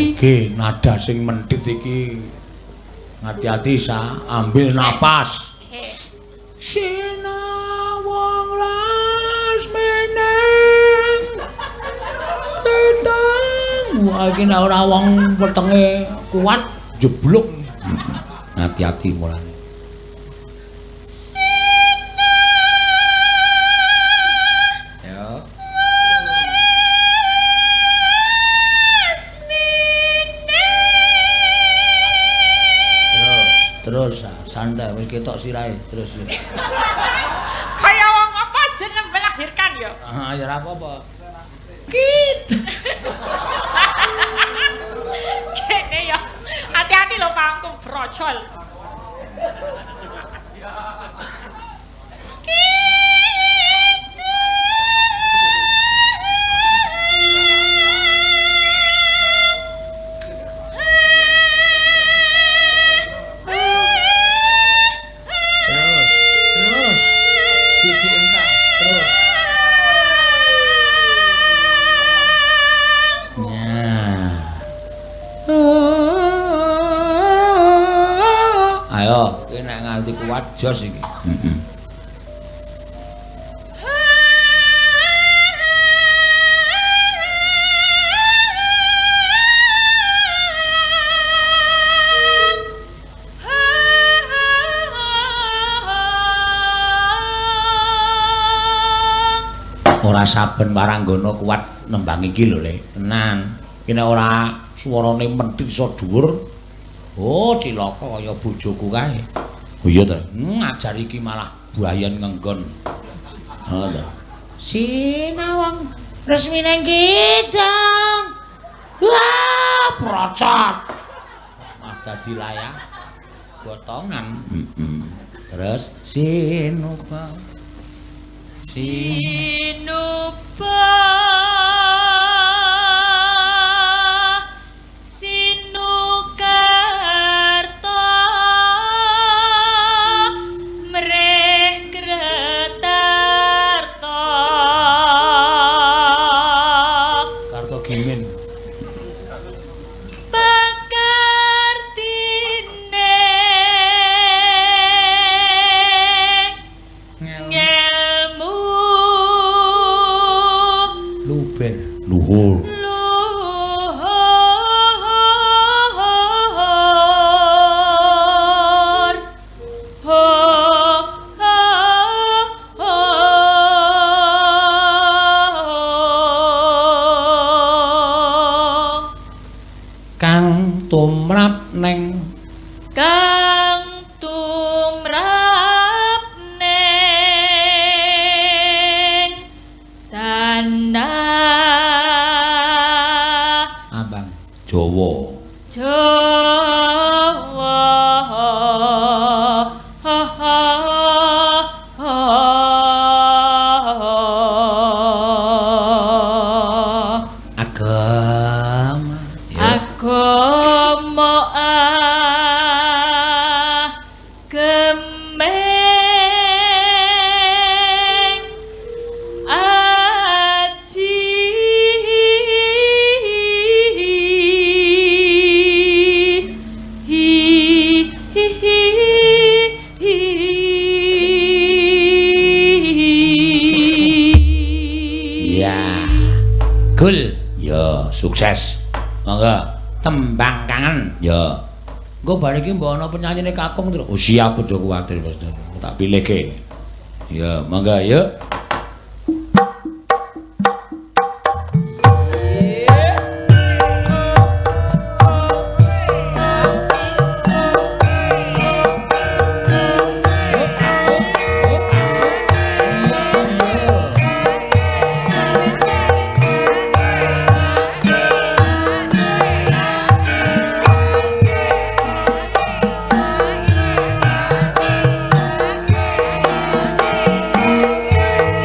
Speaker 1: Iki nada sing mentit iki. Hati-hati sa, ambil napas. Sinawang las meneng teteng. Wah iki nek ora wong wetenge kuat jeblok. Hati-hati mulane. Ya. Terus, terus santai wis ketok sirahe terus.
Speaker 4: Kaya wong apa jeneng melahirkan ya?
Speaker 1: Ah ya ora apa-apa. Kit.
Speaker 4: Kene ya. Hati-hati lho Pak, engko brojol.
Speaker 1: Terus, terus. Sithik engkas, terus. Nah. Ayo, iki nek nganti kuat jos iki. Heeh. Ora saben waranggana kuat nembang iki lho, Le. Tenan. Iki nek ora swarane menthi iso dhuwur. Oh, cilaka kaya bojoku kae. Oh iya ta. Ajar iki malah buayan ngenggon. Ha ta. Sinawang resmi nang kidang. Wah, procot. Mah dadi layak botongan. Terus sinuba.
Speaker 2: Sinuba sinukarta mreh kretarta
Speaker 1: Karto Gimin
Speaker 2: pakartine ngelmu
Speaker 1: luber luhur
Speaker 2: luhur ho ho ho
Speaker 1: kang tumrap neng
Speaker 2: kang tumrap neng tanah
Speaker 1: abang Jawa
Speaker 2: Jawa ha ha ha.
Speaker 1: Agama ya.
Speaker 2: Agama agemeng aji hi hi hi hi.
Speaker 1: Ya. Gul. Ya, sukses. Monggo tembang kangen. Ya. Engko bar iki mbok ana penyanyine kakung terus. Oh siap aja kuwatir Mas. Tak pilihke. Ya, monggo yuk.
Speaker 2: Thank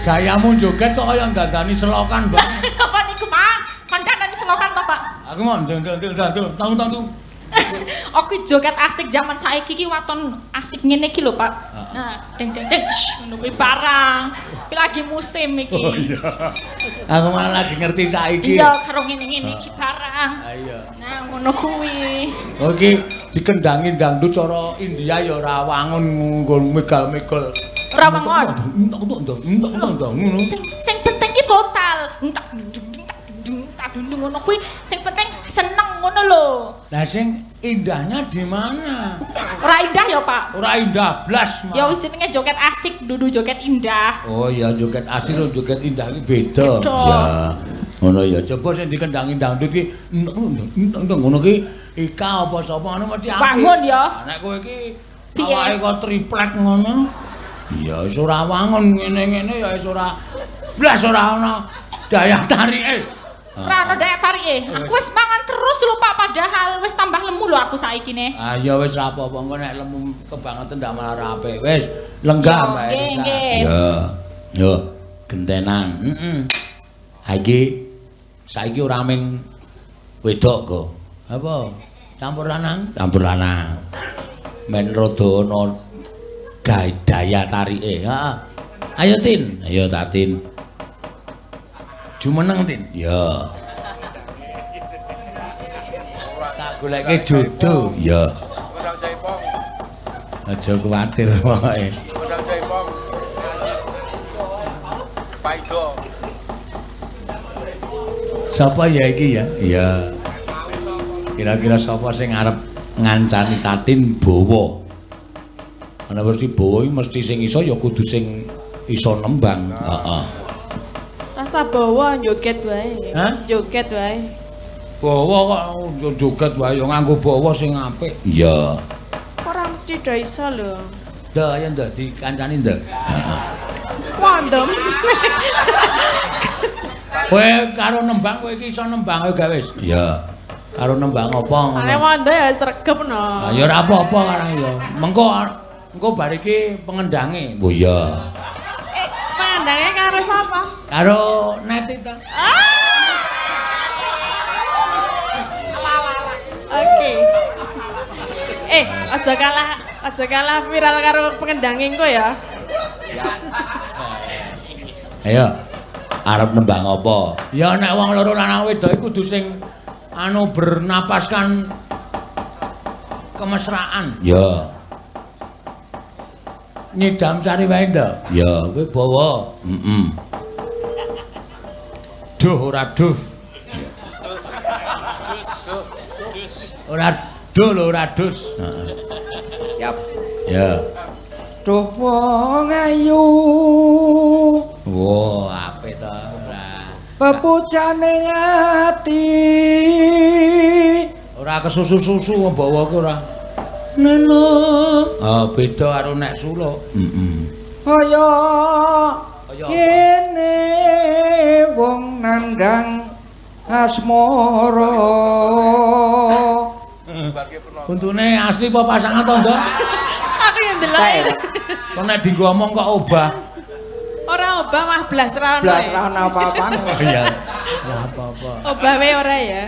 Speaker 1: Gayamu joget kok kaya ndandani selokan, Mbak.
Speaker 4: Apa niku, Pak? Kon dandani selokan to, Pak?
Speaker 1: Aku mau ndang-ndang-ndang, tang-tang.
Speaker 4: Aku joget asik zaman saiki iki waton asik ngene iki lho, Pak. Nah, deng deng deng ngono kuwi barang. Iki lagi musim iki.
Speaker 1: Oh iya. Aku malah lagi ngerti saiki.
Speaker 4: Iya, karo ngene-ngene iki barang.
Speaker 1: Ha iya.
Speaker 4: Nah, ngono kuwi.
Speaker 1: Oh iki dikendangi dangdut cara India ya ora wangun nggon megal-megol.
Speaker 4: Ora wangun.
Speaker 1: Entok ngono.
Speaker 4: Sing penting ki total. Entak entak ngono kuwi sing penting seneng ngono lho.
Speaker 1: Lah sing indahnya di mana?
Speaker 4: Ora indah ya, Pak?
Speaker 1: Ora indah blas, Mas.
Speaker 4: Ya wis jenenge joget asik dudu joget indah.
Speaker 1: Oh iya, joget asik karo joget indah iki beda. Ya. Ngono ya. Coba sing dikendangi dangdut ki entok ngono ki Ika apa sapa ngono mesti apik.
Speaker 4: Wangun ya.
Speaker 1: Nek kowe iki awake kok triplek ngono. Ya wis ora wangun ngene-ngene ya wis ora blas ora ana daya tarike.
Speaker 4: Ora ana daya tarike. Aku wis mangan terus lho Pak, padahal wis tambah lemu lho aku saiki ne.
Speaker 1: Ah ya wis ra apa-apa, engko nek lemu kebangetan ndak malah ra apik. Wis lenggah Mbak Elisa. Ya. Yo gentenan. Heeh. Ha iki saiki ora ming wedok kok. Apa? Campur lanang? Campur lanang. Men rada ana daya tarike. Heeh. Ayo Tin, ayo Tatin. Jumeneng Tin. Ya. Tak goleke jodoh. Ya.
Speaker 3: Undang Jaipong.
Speaker 1: Aja kuwatir pokoke.
Speaker 3: Undang Jaipong. Paido.
Speaker 1: Sapa ya iki ya? Iya. Kira-kira sapa sing arep ngancani Tatin bawa? Ana mesti bawa iki mesti sing iso ya kudu sing iso nembang. Heeh.
Speaker 2: Rasa bawa joget wae.
Speaker 1: Hah?
Speaker 2: Joget wae.
Speaker 1: Bawa kok joget wae ya nganggo bawa sing apik. Iya.
Speaker 2: Ora mesti do iso lho.
Speaker 1: Ndek ayo ndek dikancani ndek. Heeh.
Speaker 2: Wandem.
Speaker 1: Kowe karo nembang kowe iki iso nembang kowe gak wis? Iya. Karo nembang apa ngono?
Speaker 2: Ane wanda ya sregep no.
Speaker 1: Lah ya ora apa-apa karang ya. Mengko engko bar iki pengendange. Oh iya.
Speaker 2: Pengendange karo sapa?
Speaker 1: Karo Neti ta.
Speaker 2: Oke. Aja kalah viral karo pengendange engko ya.
Speaker 1: Ayo. Arep nembang apa? Ya nek wong loro lanang wedok iku kudu sing anu bernapaskan kemesraan. Ya. Nyidam sari wae nduk. Ya, kowe bawa. Heeh. Duh ora duh. Dus. Ora duh lho ora dus. Heeh.
Speaker 3: Siap.
Speaker 1: Ya.
Speaker 3: Duh wong ayu.
Speaker 1: Wah, apik to ora.
Speaker 3: Pepujane ati.
Speaker 1: Ora kesusu-susu bawa ki ora. Neno. Ah, beda karo nek suluk. Heeh.
Speaker 3: Kaya kene wong nandang asmara.
Speaker 1: Untune asli apa pasangan to, Nduk?
Speaker 2: Aku yang ndelok.
Speaker 1: Kok nek dienggo omong kok obah.
Speaker 2: Ora obah mah blas ra ono.
Speaker 3: Blas ra ono apa-apane.
Speaker 1: Oh iya. Ya apa-apa.
Speaker 2: Obah wae ora ya.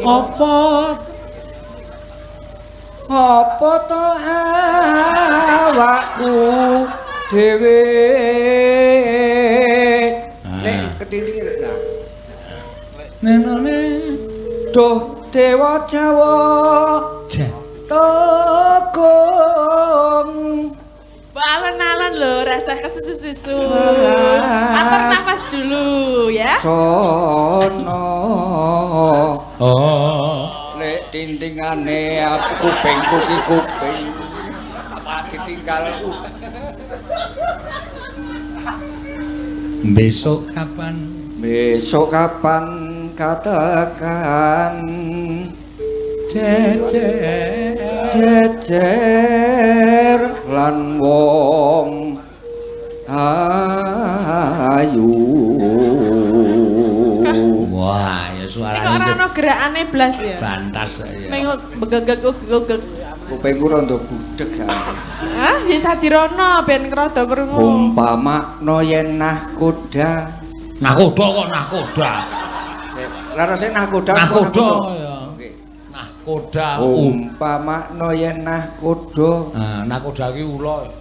Speaker 1: Apa
Speaker 3: apa to awakku dhewe nek ketilinge lek lah
Speaker 1: nenone
Speaker 3: duh dewa Jawa tegung.
Speaker 2: Mbok alon-alon lho, rasah kesusu-susu. Atur nafas dulu ya.
Speaker 3: Sono.
Speaker 1: Oh.
Speaker 3: Lek tintingane aku kupingku ki kuping. Apa ditinggal.
Speaker 1: Besok kapan?
Speaker 3: Besok kapan katakan
Speaker 1: jejer
Speaker 3: jejer lan wong ayu.
Speaker 1: Wah, ya suarane
Speaker 2: kok ora ono gerakane blas ya.
Speaker 1: Bantas ya.
Speaker 2: Mengok begegeg-gegeg.
Speaker 3: Kupingku rada budheg sampe.
Speaker 2: Hah, ya sajirono ben rada krungu.
Speaker 3: Umpamakna yen nahkoda.
Speaker 1: Nahkoda kok nahkoda.
Speaker 3: Larase nahkoda.
Speaker 1: Nahkoda ya. Nahkoda.
Speaker 3: Umpamakna yen nahkoda.
Speaker 1: Nah, nahkoda ki ula.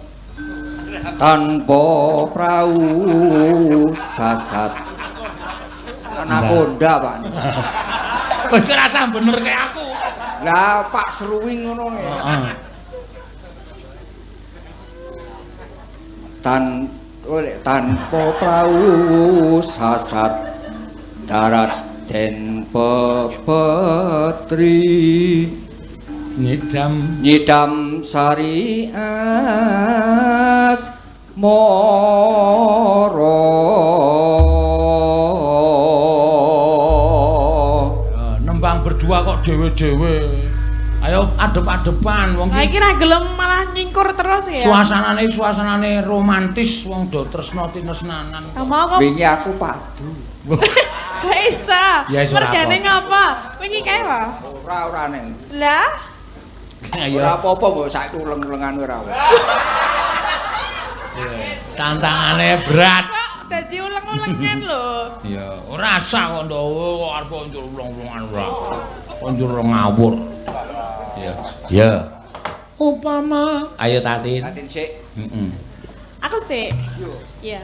Speaker 3: Tanpa prau sasat. Nahkoda, Pak.
Speaker 1: Wis ki rasa bener kaya aku.
Speaker 3: Lah Pak Seruwing ngono ya. Tanpa prau sasat darat den pepetri
Speaker 1: nyidam
Speaker 3: nyidam sari as moro.
Speaker 1: Nembang berdua kok dhewe-dhewe. Ayo adep-adepan wong
Speaker 2: iki. Lah iki ra gelem malah nyingkur terus ya.
Speaker 1: Suasanane suasanane romantis wong do tresna tinesnanan.
Speaker 3: Wingi aku padu.
Speaker 2: Gak iso. Mergane ngapa? Wingi kae wae.
Speaker 3: Ora ora neng.
Speaker 2: Lah?
Speaker 3: Ora apa-apa mbok saiki uleng-ulengan ora.
Speaker 1: Tantangane berat.
Speaker 2: Kok dadi uleng-ulengan lho.
Speaker 1: Ya, ora sah kok ndok kok arep njur uleng-ulengan ora. Kok njur ngawur. Ya. Ya. Upama ayo Tatin.
Speaker 3: Tatin sik.
Speaker 1: Heeh.
Speaker 2: Aku sik. Iya.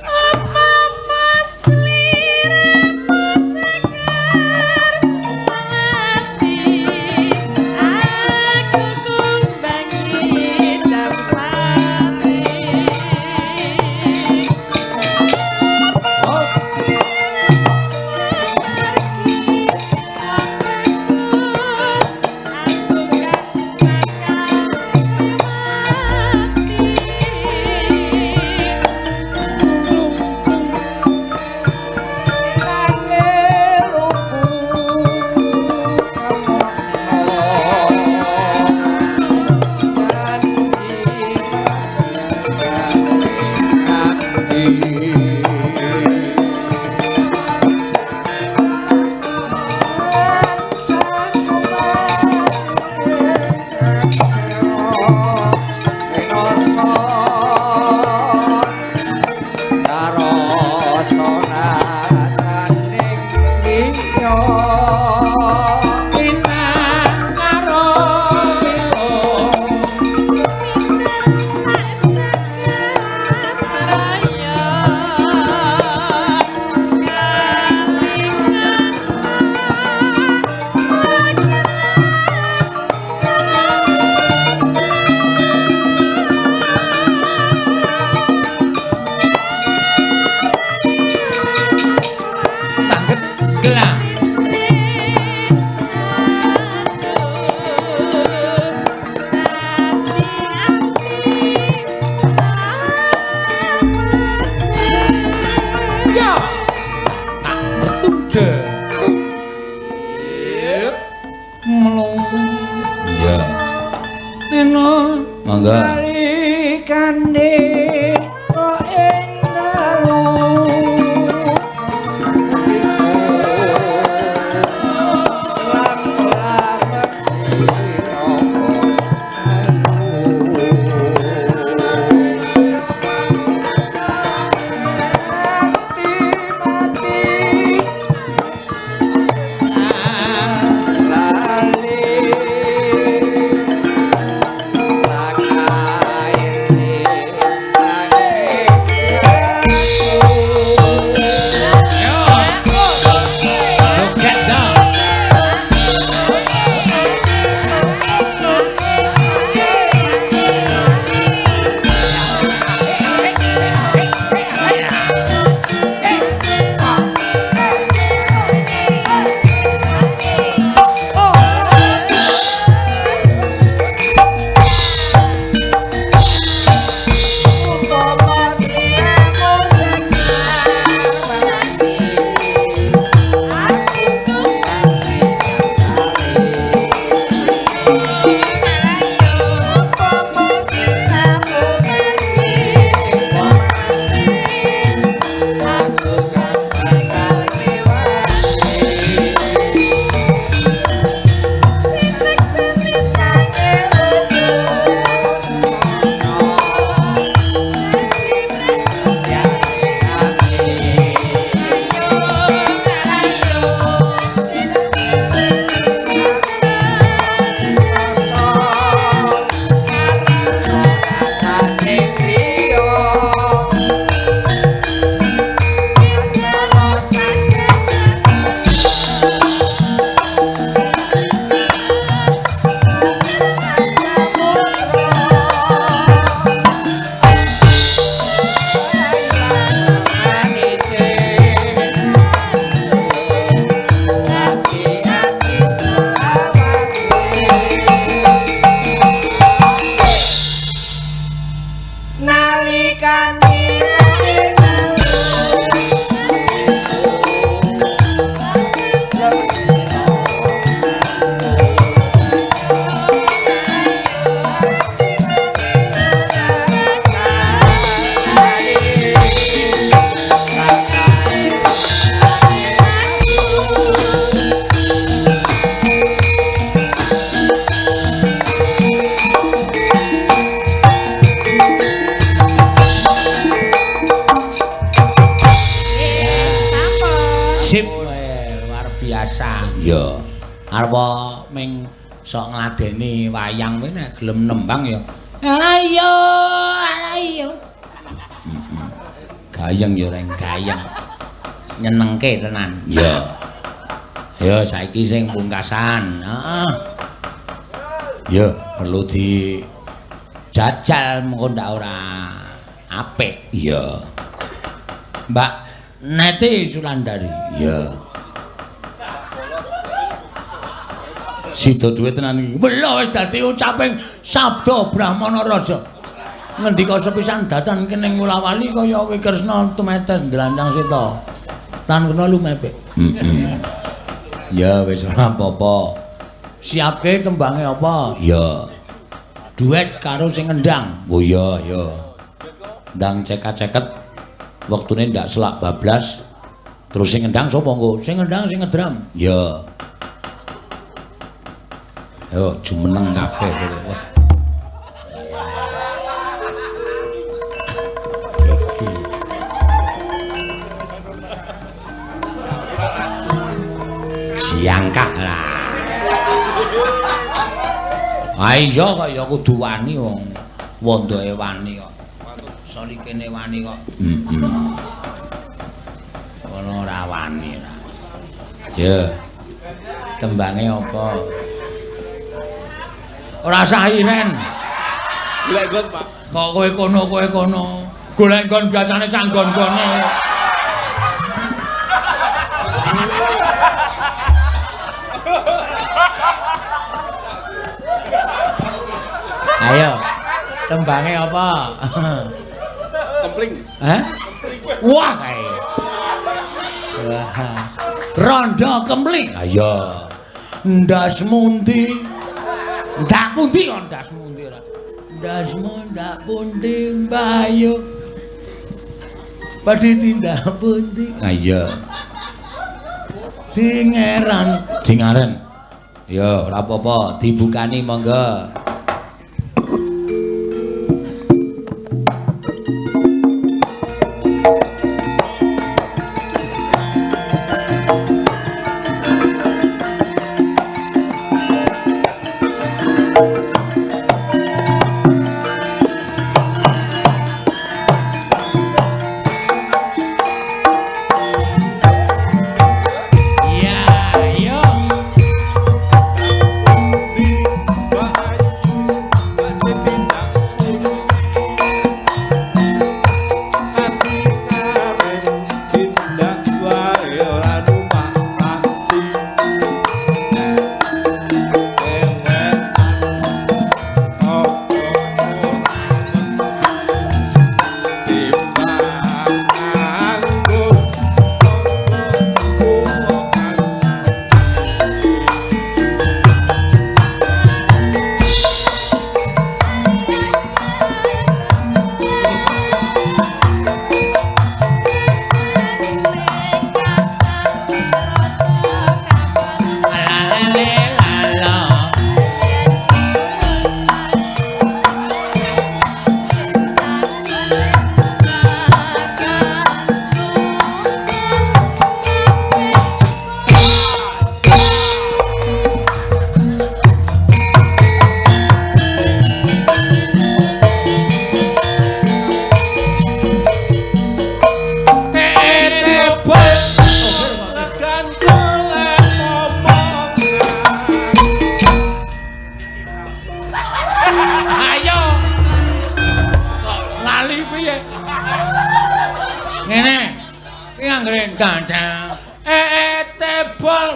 Speaker 2: Apa mas liremu sekar melati aku kumbangi dam sari.
Speaker 3: Lali
Speaker 1: Sip, luar biasa. Ya. Arep ming sok ngladeni wayang kuwi nek gelem nembang ya. Ayo, ayo. Gayeng ya reng gayeng. Nyenengke tenan. Ya. Ya saiki sing pungkasan. Heeh. Ya perlu dijajal mengko ndak ora apik. Iya. Mbak Neti Sulandari. Iya. Sida duwe tenan iki. Wela wis dadi ucaping sabda Brahmana Raja. Ngendika sepisan datan kening wulawali kaya kowe Kresna tumetes ndlandang seta. Tan kena lumepek. Heeh. Ya wis ora apa-apa. Siapke tembange apa? Ya. Duet karo sing ngendang. Oh iya, ya. Ndang cekat-ceket. Wektune ndak selak bablas. Terus sing ngendang sapa engko? Sing ngendang sing ngedram. Ya. Yo jumeneng kabeh kowe. Wah. Jangkak lah. Ha iya kok ya kudu wani wong wondoe wani kok. Solikene wani kok. Heeh. Ono ora wani ora. Ya. Tembange apa? Ora usah iren.
Speaker 5: Golek nggon, Pak.
Speaker 1: Kok kowe kono kowe kono. Golek nggon biasane sak nggon-nggone. Ayo. Tembange apa?
Speaker 5: Kempling.
Speaker 1: Hah? Wah kae. Wah. Rondo kempling. Ayo. Ndas mundi. Ndak pundi kok ndas mundi ora. Ndasmu ndak pundi mbayu. Badhe tindak pundi? Ayo. Dingeran, dingaren. Ya ora apa-apa, dibukani monggo.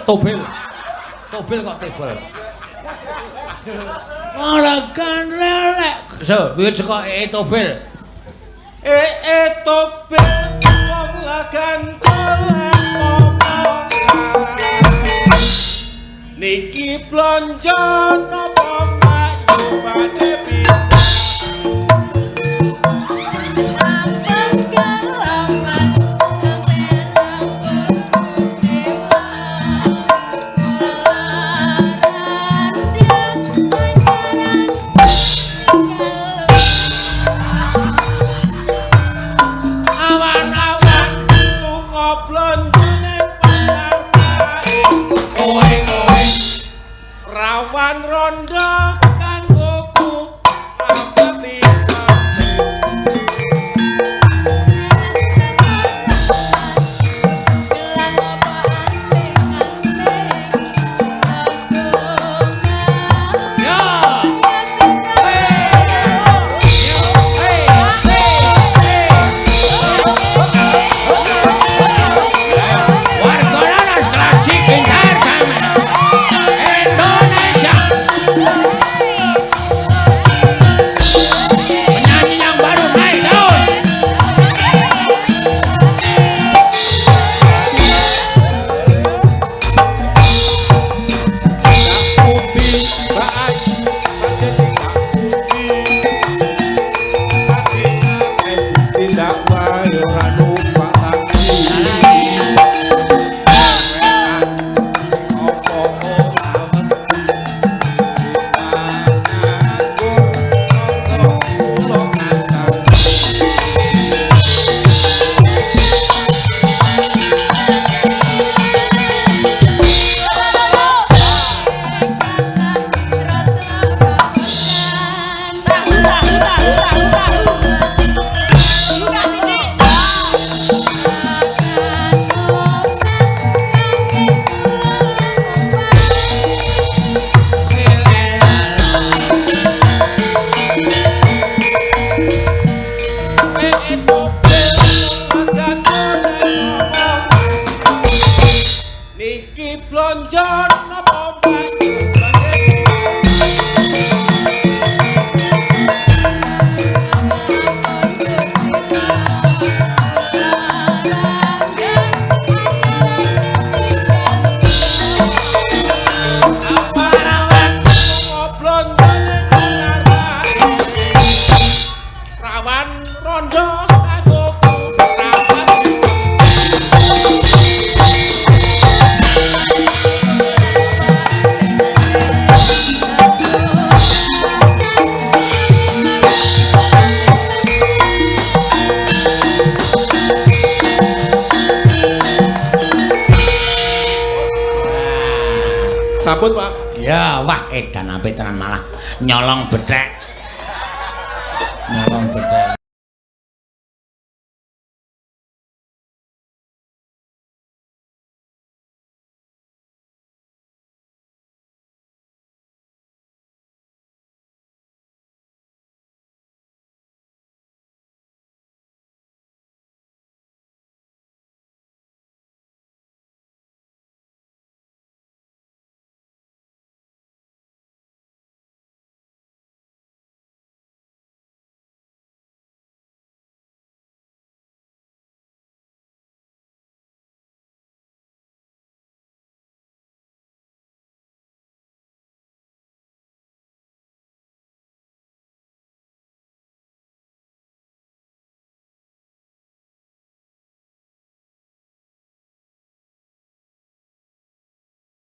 Speaker 1: Tobel. Tobel kok tebel. Ora kan lelek. So, wiwit saka tobel.
Speaker 5: Tobe wong lagan golek omongan. Niki blonjo napa Mbak Yu badhe pindah. Awan-awan lunga blonjo nang pasar kae.
Speaker 1: Kowe kowe
Speaker 5: Rawan rondo kanggo ku rapati kabeh.
Speaker 1: Ya. Warga Laras Klasik Pintar Indonesia. Penyanyi yang baru naik daun.
Speaker 5: Mbak Putih, Mbak Ayu, badhe Mbak Putih. Ati tindak wae ora numpak taksi. Apa ora wedi nganggur kula ngantang.
Speaker 4: Tahu tahu tahu tahu tahu. Buka sini.
Speaker 5: Niki blonjo napa Mbak Yu badhe Awan-awan lunga blonjo nang pasar kae. Rawan rondo kanggo ku rapati. Sampun, Pak.
Speaker 1: Ya, wah edan apik tenan malah nyolong bethek. Nyolong bethek.